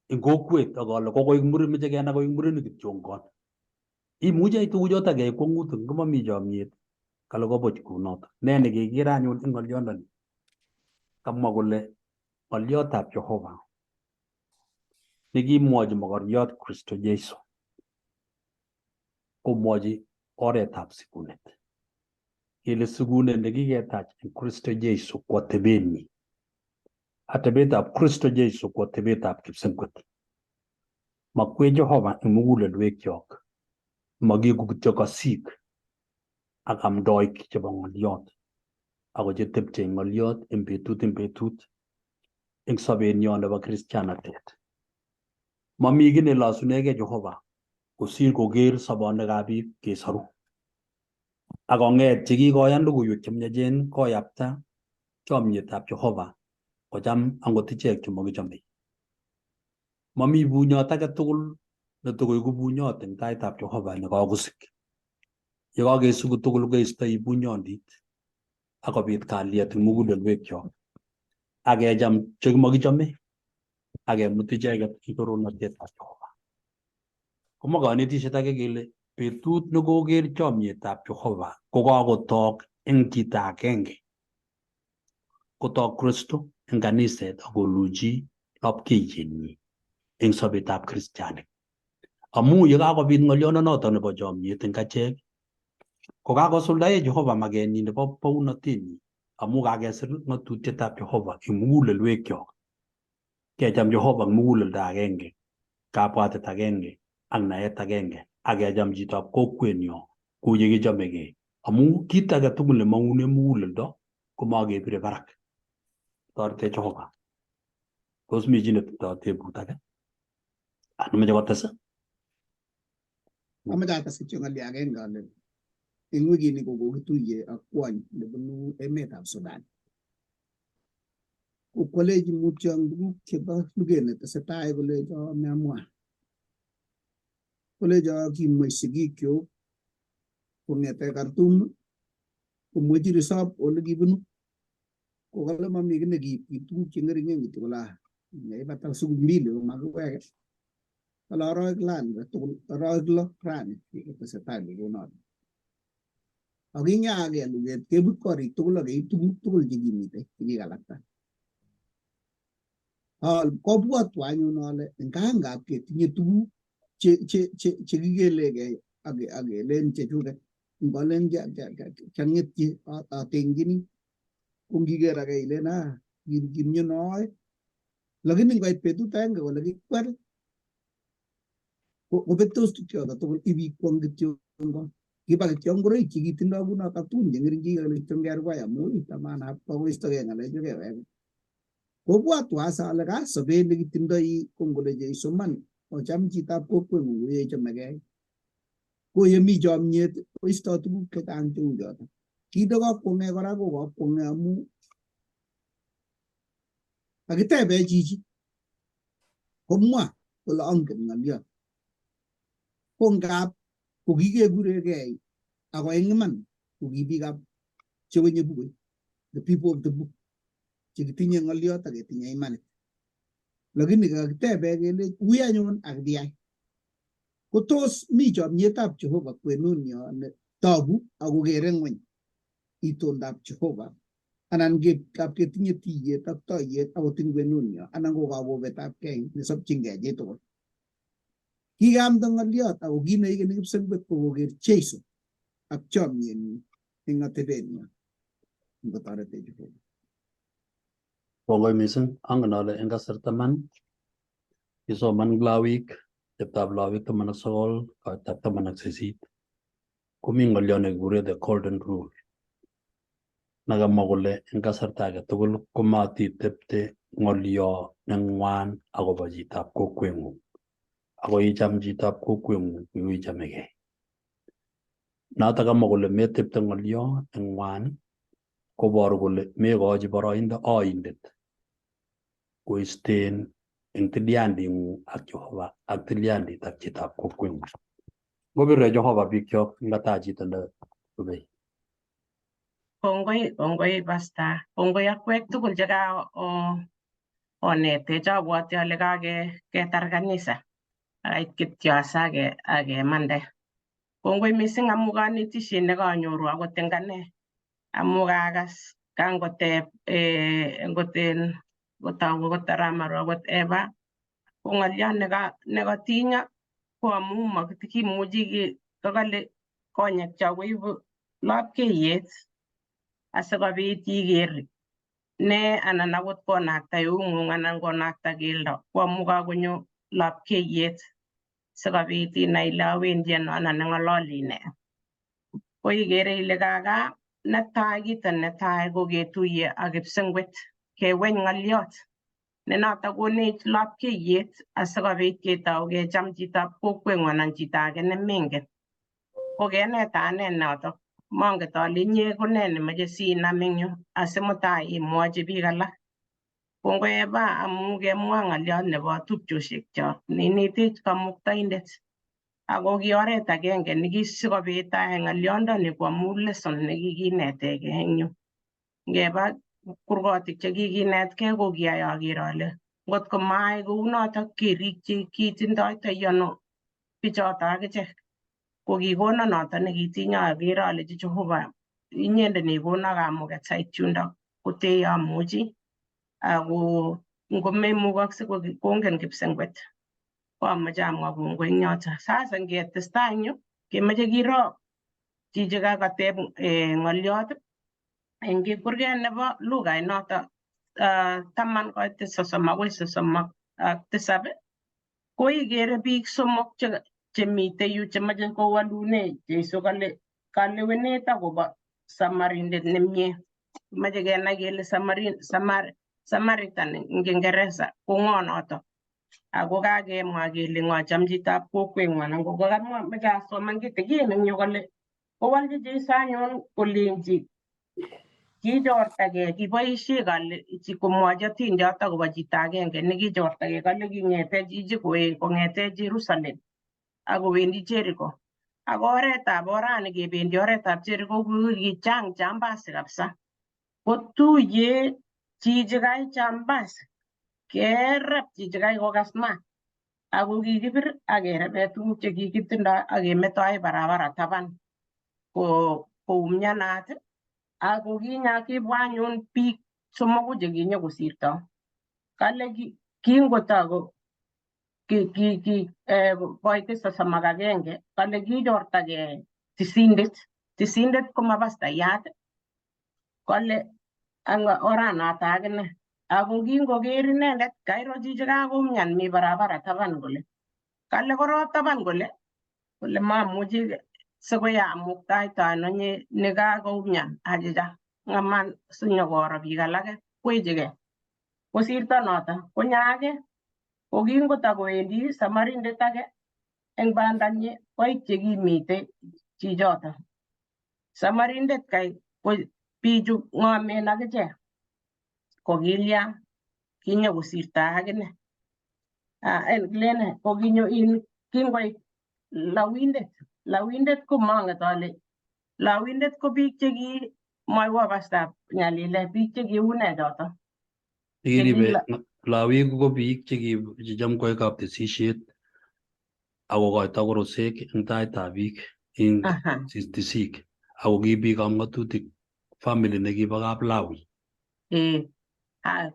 eng kokwet ak ale kokoik muren, meche kenai koik murenik kityongon. Imuchi ai tuguchotok keib kwong'utik ngomami chomyet, kale kobuch kunotok. Ne nekekere anyun eng ng'olyondoni? Kamwa kole ng'olyotab Jehova nekimwochi mokoriot Kristo Jesu komwochi oretab sikunet kele sikunet nekiketach eng Kristo Jesu ko atebenyi. Atebetab Kristo Jesu ko atebetab kipsengwet. Makwech Jehova eng mugulelwekyok, makiku kityo kasik ak amdoik chebo ng'olyot ako chetepche eng ng'olyot eng betut eng betut eng sobenyo nebo kristianatet. Mami kiy nelosunegei Jehova kosir koker sobonwekab biik kesoru. Ak kong'et chekikoyan logoiwek chemiachen koyapta chomyetab Jehova kocham angot ichek chemokichomei. Mami bunyot age tugul netokoiku bunyot eng taitab Jehova nekakosik. Yekakesiku tugul keistoi bunyondit akobit kalyet eng mugulelwekyok ak kecham chemokichome ak kemut icheket eng torornatetab Jehova. Komwa kanetishet age kele betut nekoker chomyetab Jehova kokakotok eng chito agenge, kotok Kristo eng kaniset akoluchi lapkeiyenyi eng sobetab kristianik. Amu yekakobit ng'oliondonoto nebo chomyet eng achek, kokakosuldae Jehova makenyi nebo bounotenyi amu kakesir ng'atutietab Jehova eng mugulelwekyok. Kecham Jehova eng muguleldo agenge, kabwatet agenge ak naet agenge ak kecham chitab kokwenyo kou yekichomegei amu kit age tugul nemong'une muguleldo komakebire barak. Toretech Jehova. Tos mi chi netindoi tebut age? Anan meche kotes? Amoche ates kityo ng'olyo agenge ale eng wikini ko kokituye ak kwony nebunu emetab Sudan. Ko kwalechi mutyo eng tuguk chebo luget netesetai kolecho meamwa. Kolecho kimwei sigikyok kong'ete Khartoum komwechi risop ole kibunu. Kokale mami kiy nekiib, kiib tuguk che ng'eringen kityo kole ah yeibata siku mbili komakiweke. Kale arawek lani tugul, arawek lo rani kitesetai kounoto. Ak kinyaake luget kebut korik tugul ak keib tuguk tugul chekimitei chekikalakta. Kobwotwo anyun ale ngangap ketinye tuguk chekikelekei ak kelen chechuket ngolen kiang'etyi atengchini ko ngiker ake ilen ah kimionoe, lakini ngoit betut agenge kole kikwer kobetos tukchoto tugul ibikwong kityo kiba kityo ngoroik chekitindoi kunoto ak tugun cheng'ering chekikale kityo ngerwai amu tamanap kokoistokei ng'alechu keweke. Kobwatwa asa ale ka sobet nekitindoi ko ngole Jesu man ocham chitab kokweng'ung kou yeichomegei. Ko yemi chomyet koisto tuguk chechang cheu choto. Kit nekakwong'e kora ko kakwong'e amu kakitebe chichi komwa kole angen ng'oliot. Ko ngap kokikekuregei ako eng iman ko ki biikab chewenye bukuit, the people of the book, chekitinye ng'oliot ak ketinye imanit. Lakini kakitebe kelech ui anyun ak kiyai. Ko tos mi chomyetab Jehova kwenunyo ne togu ak kokere ng'weny itondab Jehova anan kap ketinye tiyet ak toiyet akot eng kwenunyo anan ko kakobetabkei nesobchingei chitugul. Kikeamda ng'oliot ako kit neikeni kipsengwet ko koker Jesu ak chomyenyi eng atebenyo ngotoretech Jehova. Kongoi mising, angen ale eng kasarta man kisoman Lawik, cheptab Lawik 19 koitab 18 komi ng'olyo nekikure the golden rule nekamwa kole eng kasarta age tugul komatitepte ng'olyo neng'wan akobo chitab kokweng'ung ako icham chitab kokweng'ung kou ichamegei. Notok kamwa kole metepte ng'olyo neng'wan koboru kole mekochi boroindo oindet koisten eng tilyanding'ung ak Jehova ak tilyandit ak chitab kokweng'ung. Ngobirwe Jehova bikyok ngataa chito nerubei. Kongoi, kongoi Pastor, kongoi akwek tugul che ka onetech. Abwati ale kaketar kanisa akait kityo asa akemande. Kongoi mising amu kanetishet nekanyoru akot eng ane amu kakas kangoteb ngot kotou akot Aramaru akot Eva ko ng'oliot nekatinyo ko amu makimuchi kakale konyekcho koibu lapkeiyet asikobit iker ne anan akot konakta eung'ung anan konakta keldo ko amu kakonyo lapkeiyet sikobit inai ile awendi ano anan ing'ololi nee. Ko ikere ile kaka netai kito netai ko ketuiye ak kipsengwet keweny ng'oliot ne notok konech lapkeiyet asikobit ketou kecham chitab kokweng'ung anan chito age nemengen. Ko keneta ane notok monget ale inye ko nee nemoche sinam eng yu asimutai imwochi biik alak. Kongoi Eva amu kemwa ng'oliot nebo tupchosiekchok neinetech kamuktaindet. Ako ki oret agenge nekisikobit ayai ng'oliondoni ko amu lesson nekikinetegei eng yu. Ngeba kurgotik chekikinetkei ko kiyai aker ale ngot ko maai kounotok kerikyi kitindoitoi ano bichoto akichek. Ko kikono noto nekitinye akere alechi Jehova inyendet neikono kamuket sait yundo kotee amuchi ako ngomemukokse kongen kipsengwet. Ko amoche amwa kongoi eng yoto. Sasa ngetestai eng yu kemoche kiro chichi kakateb ng'oliot eng kurget nebo lugait noto 10 koit 30 akoi 37 ko ikere biik somok chemitei yu chemoche kowolune Jesu kale kalewenet akobo Samarindet nemie. Moche kenai kele Samaritan eng Kiingereza ko ng'o noto. Ako kakemwa kele ng'o cham chitab kokweng'ung anan ko kakamwa moche asoman kitikin eng yu kole kowolchi Jesu anyun kolenji kichortagei kiboisie kale komwochi atindiot akobo chito agenge nekichortagei kale king'ete chichi kong'ete Jerusalem akowendi Jericho. Ako oretab orani kebendi oretab Jericho ko kichang jambasi kabisa. Kotuye chichikai jambas kerep chichikai kokas maat ako kikibir ak kerebe tuguk chekikitindoi ak kemetoi barabara taban ko koumianat ako kinya kibwa anyun biik somoku chekinyokosirto. Kale kingotok ki koite 31 kale kichortagei tisindet tisindet koma pastayat kale ang oranoto akine ako kingoker inendet kairo chichi kakoumian mi barabara taban kole kale korop taban kole kole mamuchi sikoi amuktaito ano nekakoumian achicha ngaman sinyokoro biik alake kwechigei kosirto noto konyo ake ko kingotakowendi samarindet ake eng bandanyi koit chekimitei chichoto samarindet kai ko bichu ng'omen akichek ko kilya kinyokosirto akine. Kilene ko kinyo in kingoit lawindet lawindet ko manget ale lawindet ko biik cheki mwaiwo pastab nyalile biik chekiune choto. Chekiribe lawik ko biik checham koyoe kaptesisiet akokoito korosek eng taitab biik eng tisik ako ki biikab ng'atutik family nekibo kap Lawi.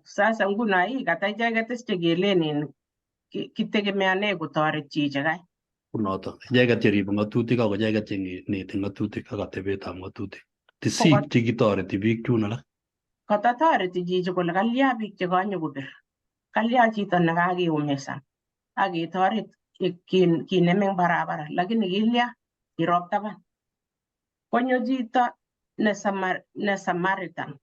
Sasa nguno ii kata icheket is chekelen in kitegemeane kotoret chichikai. Kunoto icheket cheribe ng'atutik ako icheket cheneti ng'atutik ak atebetab ng'atutik. Tisik chekitoreti biik chun alak. Katatoreti chichi kole kalya biik chekanyokobir kalya chito nekakiumisan ak ketoret kinem eng barabara lakini kilya kirop taban. Konyo chito ne Samaritan.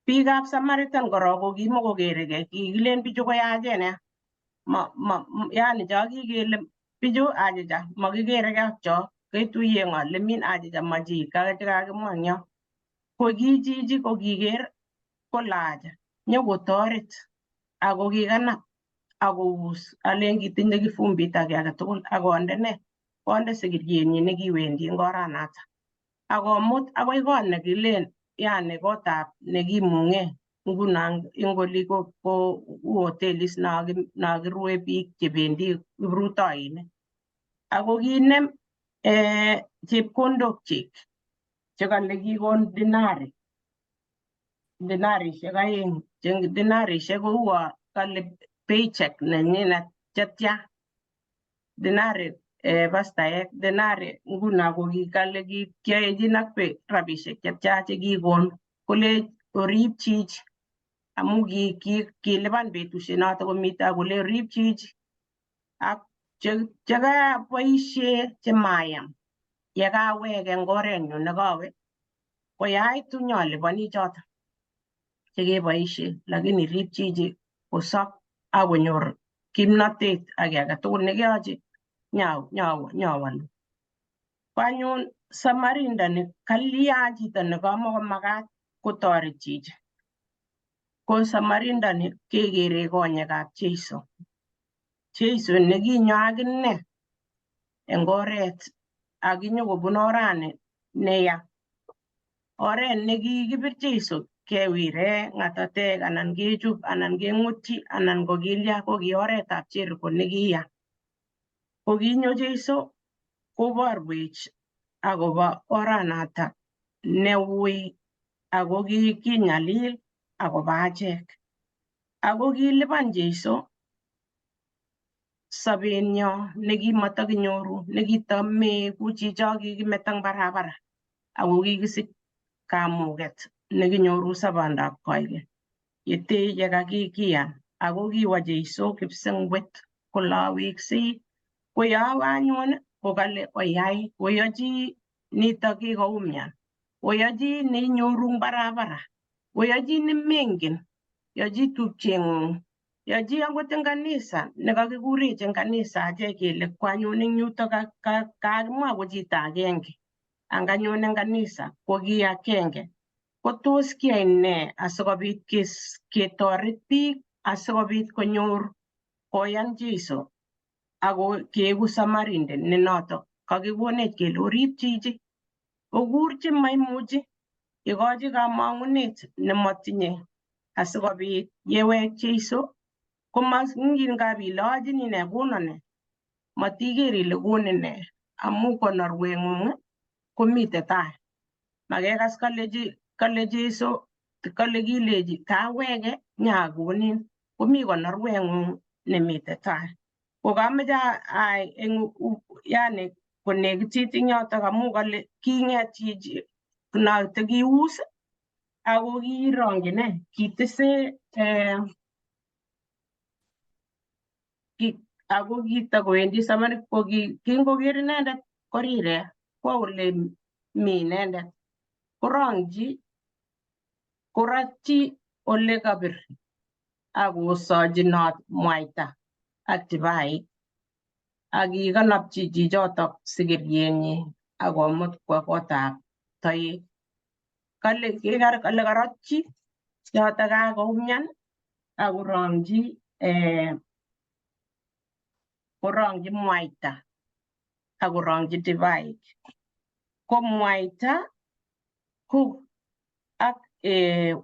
Biikab Samaritan korok ko kimokokerekei kikilen bichu koyachen ya. Ma, ma, yani cho kikele bichu achicha makikerekei ak cho ketuiye ng'o lemin achicha ma chi chekakimwa eng yo. Ko ki chichi ko kiker kolach nyokotoret ako kikanap akous alen kitinye kifumbit ake agetugul akonde ne konde sikirienyi nekiwendi eng oranato akomut akoi kot nekilen yani kotab nekimung'e nguno eng oli ko u hotelis no kirue biik chebendi kiprutoinik ako kinem chepkondok chik chekale kikon dinari dinarishek 2 che dinarishek kouo kale paycheck nenyinet chetya dinari pastaek dinari nguno ko kikale kiyoechin ak rabishek chetya chekikon kole orib chichi amu kilipan betusiek noto komite akole orib chichi ak chekaboishe chemayam yekawek eng orenyu nekawe koyaitu nyoliponi choto chekeboishe lakini rib chichi kosop akonyor kimnotet ak kiy agetugul nekeyochi nyawalu. Ko anyun samarindani kalya chito nekamakomakat kotoret chichi. Ko samarindani kekere konyekab Jeiso. Jeiso nekinyo akine eng oret akinyokobun orani neya. Oret nekikibir Jeiso kewire ng'atatek anan kechub anan keng'utyi anan ko kilya ko ki oretab Jericho nekiya. Ko kinyo Jeiso koborwech akobo oranata neui ako kinyalil akobo achek. Ako kilipan Jeiso sobenyo nekimatakinyoru nekitameku chicho kikimeto eng barabara ako kikisich kamuket nekinyoru sobondab koigeny yete yekakikiyan ako kiwo Jeiso kipsengwet kole aweksei koyowe anyun kokale oyai koyochi nitok kikoumian oyochi neinyoru eng barabara oyochi nemengen yochi tupcheng'ung yochi akot eng kanisa nekakikurech eng kanisa achek kele kwanyun eng yutok kakimwa ko chito agenge anganyun eng kanisa ko ki agenge ko tos kiyai nee asikobit ketoret biik asikobit konyor koyan Jeiso ako keeku samarindet ne notok kakikonech kele orib chichi okur chemaimuchi Ikochi kamang'unet nemotinye asikobit yewek Jeiso komangin ngap ile aachini nee kono nee, matiker ile konin nee amu konorweng'ung komite tai. Makekas kale Jeiso kale kilechi kaweke nyakonin komi konorweng'ung nemite tai. Ko kameche ai eng yani konekitit eng yotok amu kale king'et chichi noto kius ako kirongchi nee kitese ako kitakowendi Samaria ko kingoker inendet korirek kwo ole mi inendet korongchi koratchi ole kabir akosochinot mwaita ak divaik ak kikonopchi chichotok sikirienyi akomut kwo kotab toek. Kale kale karotchi yotok kakoumian akorongchi korongchi mwaita akorongchi divaik. Ko mwaita ko ak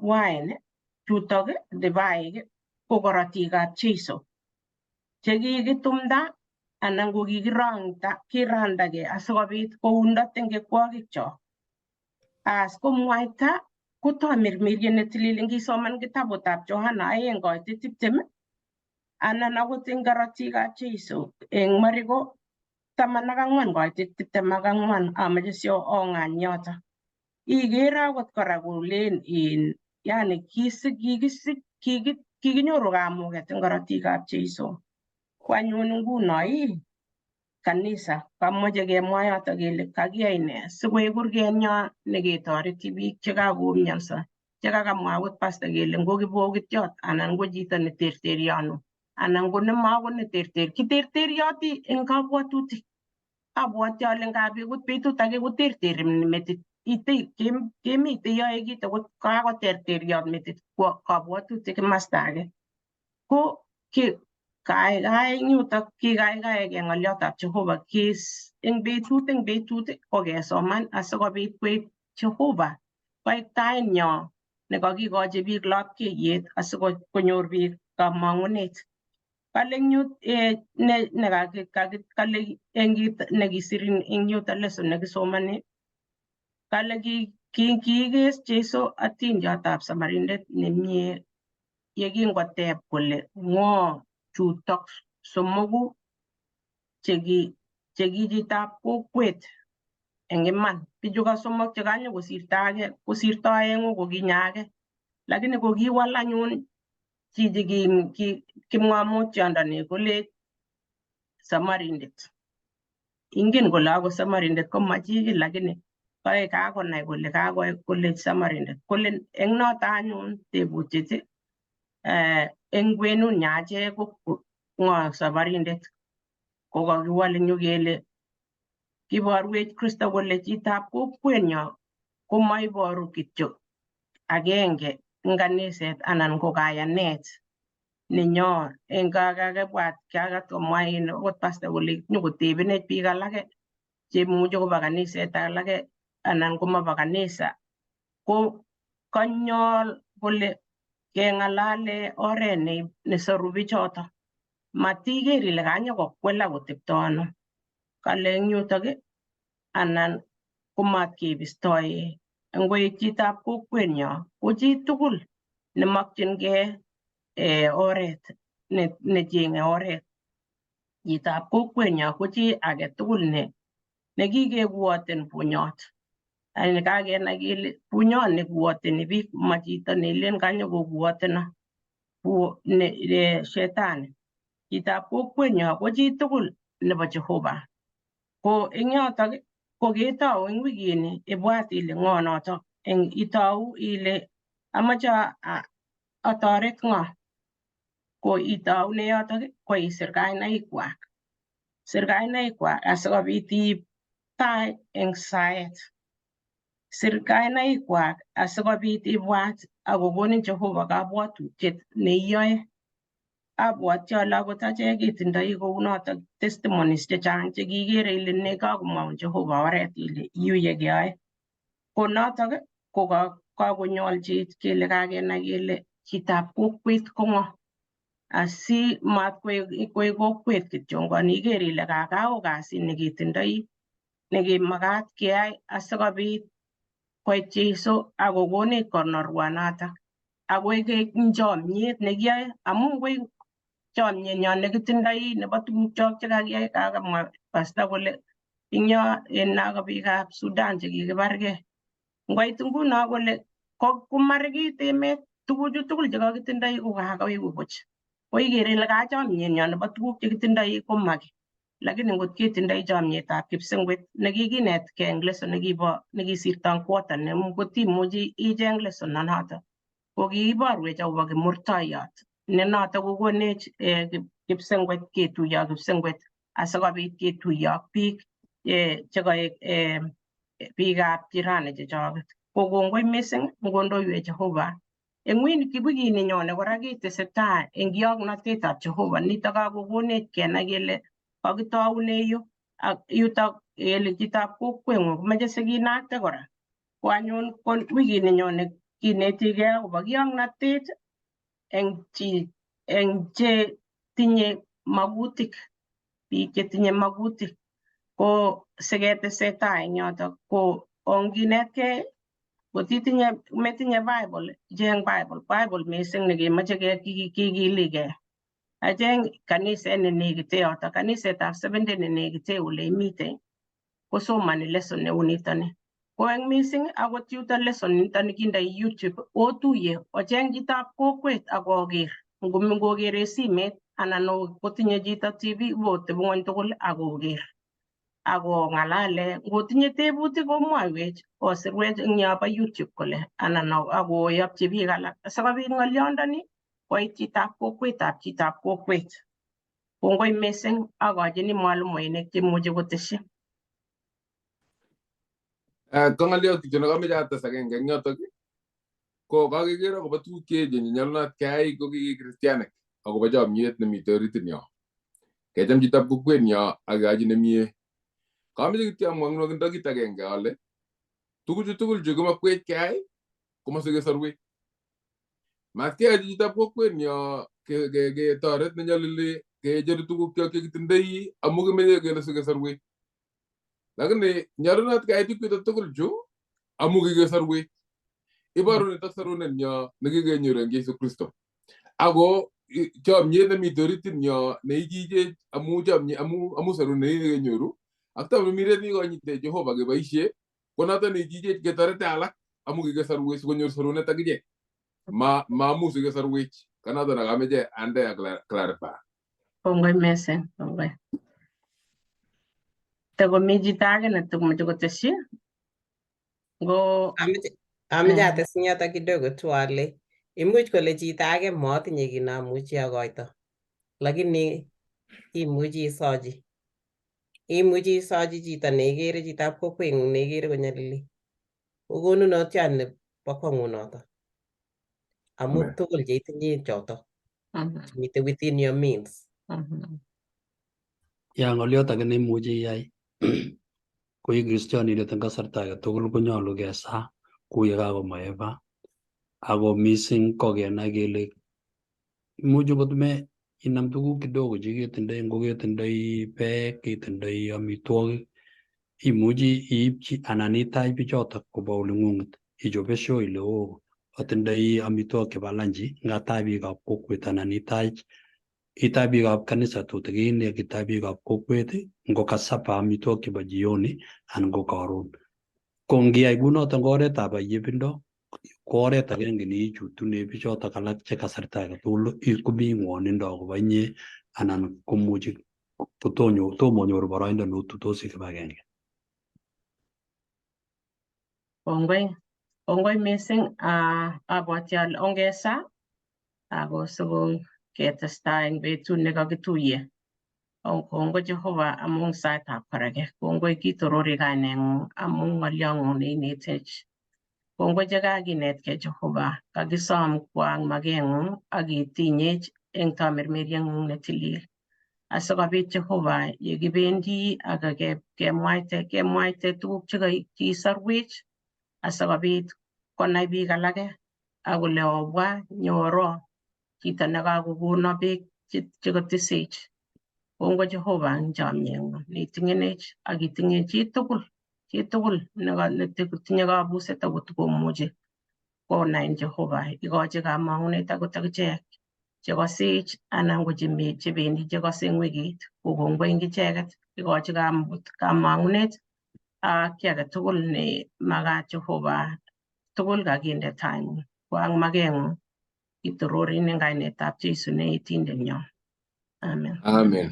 wine chutok divaik ko korotikab Jeiso chekikitumda anan ko kikirongta kirandake asikobit koundo tengekwokikyok. As ko mwaita ko tamirmiriet netilil ngisoman kitabutab Johana 2:20 anan akot eng korotikab Jeiso eng Mariko 14:24 amache sio ong'any yoto. Ikere akot kora kolen in yani kikinyoru kamuket eng korotikab Jeiso. Ko anyun nguno ii kanisa kamoche kemwa yoto kele kakiyai nee sikoek kurgenyo neketoreti biik chekakoumionso chekakamwa akot pastor kele ngo kibokityot anan ko chito neterteryonu anan ko nemako neterter kiterteryoti eng kabwatutik. Abwati ale ngap akot betut age koterter metit ite kemite yoe kit akot kakoterteryot metit kwo kabwatutik kimasta age. Ko kaikai eng yutok kikaikaeke ng'olyotab Jehova kes eng betut ko kesoman asikobit koek Jehova koek tainyo nekakikochi biik lapkeiyet asikonyor biik kamang'unet. Kale eng yu ne kale eng kit nekisir eng yutok lesson nekisomoni kale kiikes Jeiso atindiotab Samarindet nemie yekingoteb kole ng'o chutok somoku cheki chitab kokwet eng iman. Bichu ka somok chekanyokosirto age kosirto aeng'u kokinyo age lakini kokiwal anyun chichi kipng'omutyondoni kolech Samarindet. Ingen kole akot Samarindet komachi kiy lakini kae kakonai kole kakoek kole Samarindet. Kole eng noto anyun tebutiet eng kwenunyo achek ko ng'o Samarindet ko kakiwal eng yu kele kiborwech Kristo kole chitab kokwenyo komoiboru kityo agenge eng kaniset anan ko kayanet nenyo eng kakibwat kakat komwa akot pastor kole nyokotebenech biik alake cheimuche koba kaniset alake anan komaba kanisa ko kanyol kole keng'alale oret nesoru bichoto. Matiker ile kanyokokwelak kotepto ano. Kale eng yutok anan komat kebistoe ngoek chitab kokwenyo ko chi tugul nemokyingei oret nechenge oret. Chitab kokwenyo ko chi age tugul nekikekuoten bunyot. Yani kakenai kele bunyot nekuoteni biik ma chito nelen kanyokokuoteno shetani. Chitab kokwenyo ko chi tugul nebo Jehova. Ko eng yotok ko ketou eng wikini ibwat ile ng'o notok eng itou ile amache atoret ng'o. Ko itoune yotok ko isir kainaikwak. Sir kainaikwak asikobit iib tai eng saet. Sir kainaikwak asikobit ibwat akokonin Jehova kabwatutiet neiyoe. Abwati ale akot achek ketindoi kounotok testimonies chechang chekikere ile ne kakomwaun Jehova oret ile yu ye keyoe. Ko notok Ko kakonyolchech kele kakenai kele chitab kokwet ko ng'o. Asi mat koik kokwet kityongon iker ile kakao kasit neketindoi nekimakat keyai asikobit koit Jeiso akokonech konorwanotok akoik chomyet nekiyoe amun koik chomyenyon nekitindoi nebo tugukchok chekakiyai. Kakamwa pastor kole ing yo en ako biikab Sudan chekikibargei ngoit nguno kole komarikit emet tuguchu tugul chekakitindoi ko kakoweku buch. Ko ikere ile kachomyenyon nebo tuguk chekitindoi komaki, lakini ngot ketindoi chomyetab kipsengwet nekikinetkei eng lesson nekibo nekisirto eng quarter kotimuchi icheng lesson noto ko kiiborwech akobo kimurtoiyot ne noto kokonech kipsengwet ketuiyo kipsengwet asikobit ketuiyo ak biik chekoek biikab jirani chechoket. Ko kongoi mising ngondoiwech Jehova. Eng wikini nyone kora ketesetai eng kioknotetab Jehova nitok kakokonech kenai kele kakitoune yu ak yutok kele chitab kokweng'ung komoche sikinakte kora. Ko anyun ko wikini nyone kinetigei akobo kioknotet eng chi eng che tinye makutik, biik chetinye makutik ko siketesetai eng yotok ko onginetkei. Kotitinye metinye Bible, cheng Bible, Bible mising nekemoche kikiligei. Acheng kaniset nenekite yotok, kanisetab Seventh nenekite ole imite kosomoni lesson neu nitoni. Ko eng mising akot yuto lesson nitoni kindoi YouTube otuye ocheng chitab kokwet ak oker ngokere simet anan kotinye chito TV otebing'wony tugul ak oker akong'alale. Ngotinye tebutik omwoiwech osirwech eng yobo YouTube kole anan akoyopchi biik alak sikobit ng'olyondoni koit chitab kokwetab chitab kokwet. Kongoi mising, akochini mwalimuinik chemuchi kotesyi. Ko ng'oliot kityo nekameche ates agenge eng yotok ko kakeker akobo tuguk cheechen chenyolunot keyai ko ki kristianik akobo chomyet nemitei oritinyo. Kecham chitab kokwenyo ak keyochi nemie. Kameche kityo amwa eng nwokindo kit agenge ale tuguchu tugul chu kimakwech keyai komasikesorwech. Mat keyochi chitab kokwenyo ketoret nenyolili kecheru tuguk chok chekitindoi amu kimeche kele sikesorwech. Lakini nyolunot keyai tuguchuto tugul chu amu kikesorwech. Iboru nitok sorunenyo nekikenyoru eng Jesu Kristo. Ako chomyet nemitei oritinyo neichichech amu chomye amu sorunet nekenyoru ak tamirmiriet nekikonyitech Jehova keboisie ko noto neichichech ketorete alak amu kikesorwech sikonyor sorunet akichek. Ma maamu sikesorwech. Kanoto nekameche ande ak clarify. Kongoi mising, kongoi. Takomi chito age netokomoche kotesyi ngo Ameche ates eng yoto kidogo tu ale imuch kole chito age motinye kiy neamuchi akoito lakini imuchi isochi, imuchi isochi chito neikere chitab kokweng'ung neikere konyalili ko konunotiot nebo kwang'ut noto amu tugul cheitinye choto chemite within your means. Ya ng'oliot age neimuchi iyai ko i kristianindet eng kasarta age tugul konyolu kesaa kou ye kakomwa Eva ako mising ko kenai kele imuch okot me inam tuguk kidogo cheketindoi ngoketindoi beek ketindoi amitwogik imuchi iipchi anan itach bichotok kobwa oling'ung'et ichobe show ile oo atindoi amitwogik chebo lanchi ngatach biikab kokwet anan itach biikab kanisa tutikin ak itach biikab kokwet ngo ka supper amitwogik chebo jioni anan ko karon. Ko ngiyai kunoton ko oretab ayebindo ko oret agenge neichutune bichotok alak che kasarta age tugul komi ng'wonindo akobo inye anan komuchi tomo onyoru boroindo neotutosi kibagenge. Kongoi, kongoi mising. Abwati ale ongesa ako siko ketestai eng betut nekakituye. Kongoi Jehova amun saitab koreke. Kongoi kitorori kaineng'ung amun ng'olyong'ung neinetech. Kongoi chekakinetkei Jehova, kakisom kwang makeng'ung ak itinyech eng tamirmirieng'ung netilil. Asikobit Jehova yekibendi ak kemwaite tuguk chekisorwech asikobit Konai biik alake ak kole obwa nyoro chito nekakokono beek chekotisech. Kongoi Jehova eng chomyeng'ung neiting'enech ak itinye chitugul chitugul netinye kabuset akot komuchi konai Jehova. Ikochi kamang'unet akot akichek chekosich anan ko chebendi chekose eng wikit ko kongoi eng icheket. Ikochi kamang'unet ak kiy agetugul ne makat Jehova tugul kakinde taing'ung ko ang makeng'ung kitororin eng kainetab Jesu ne itindenyo. Amen. Amen.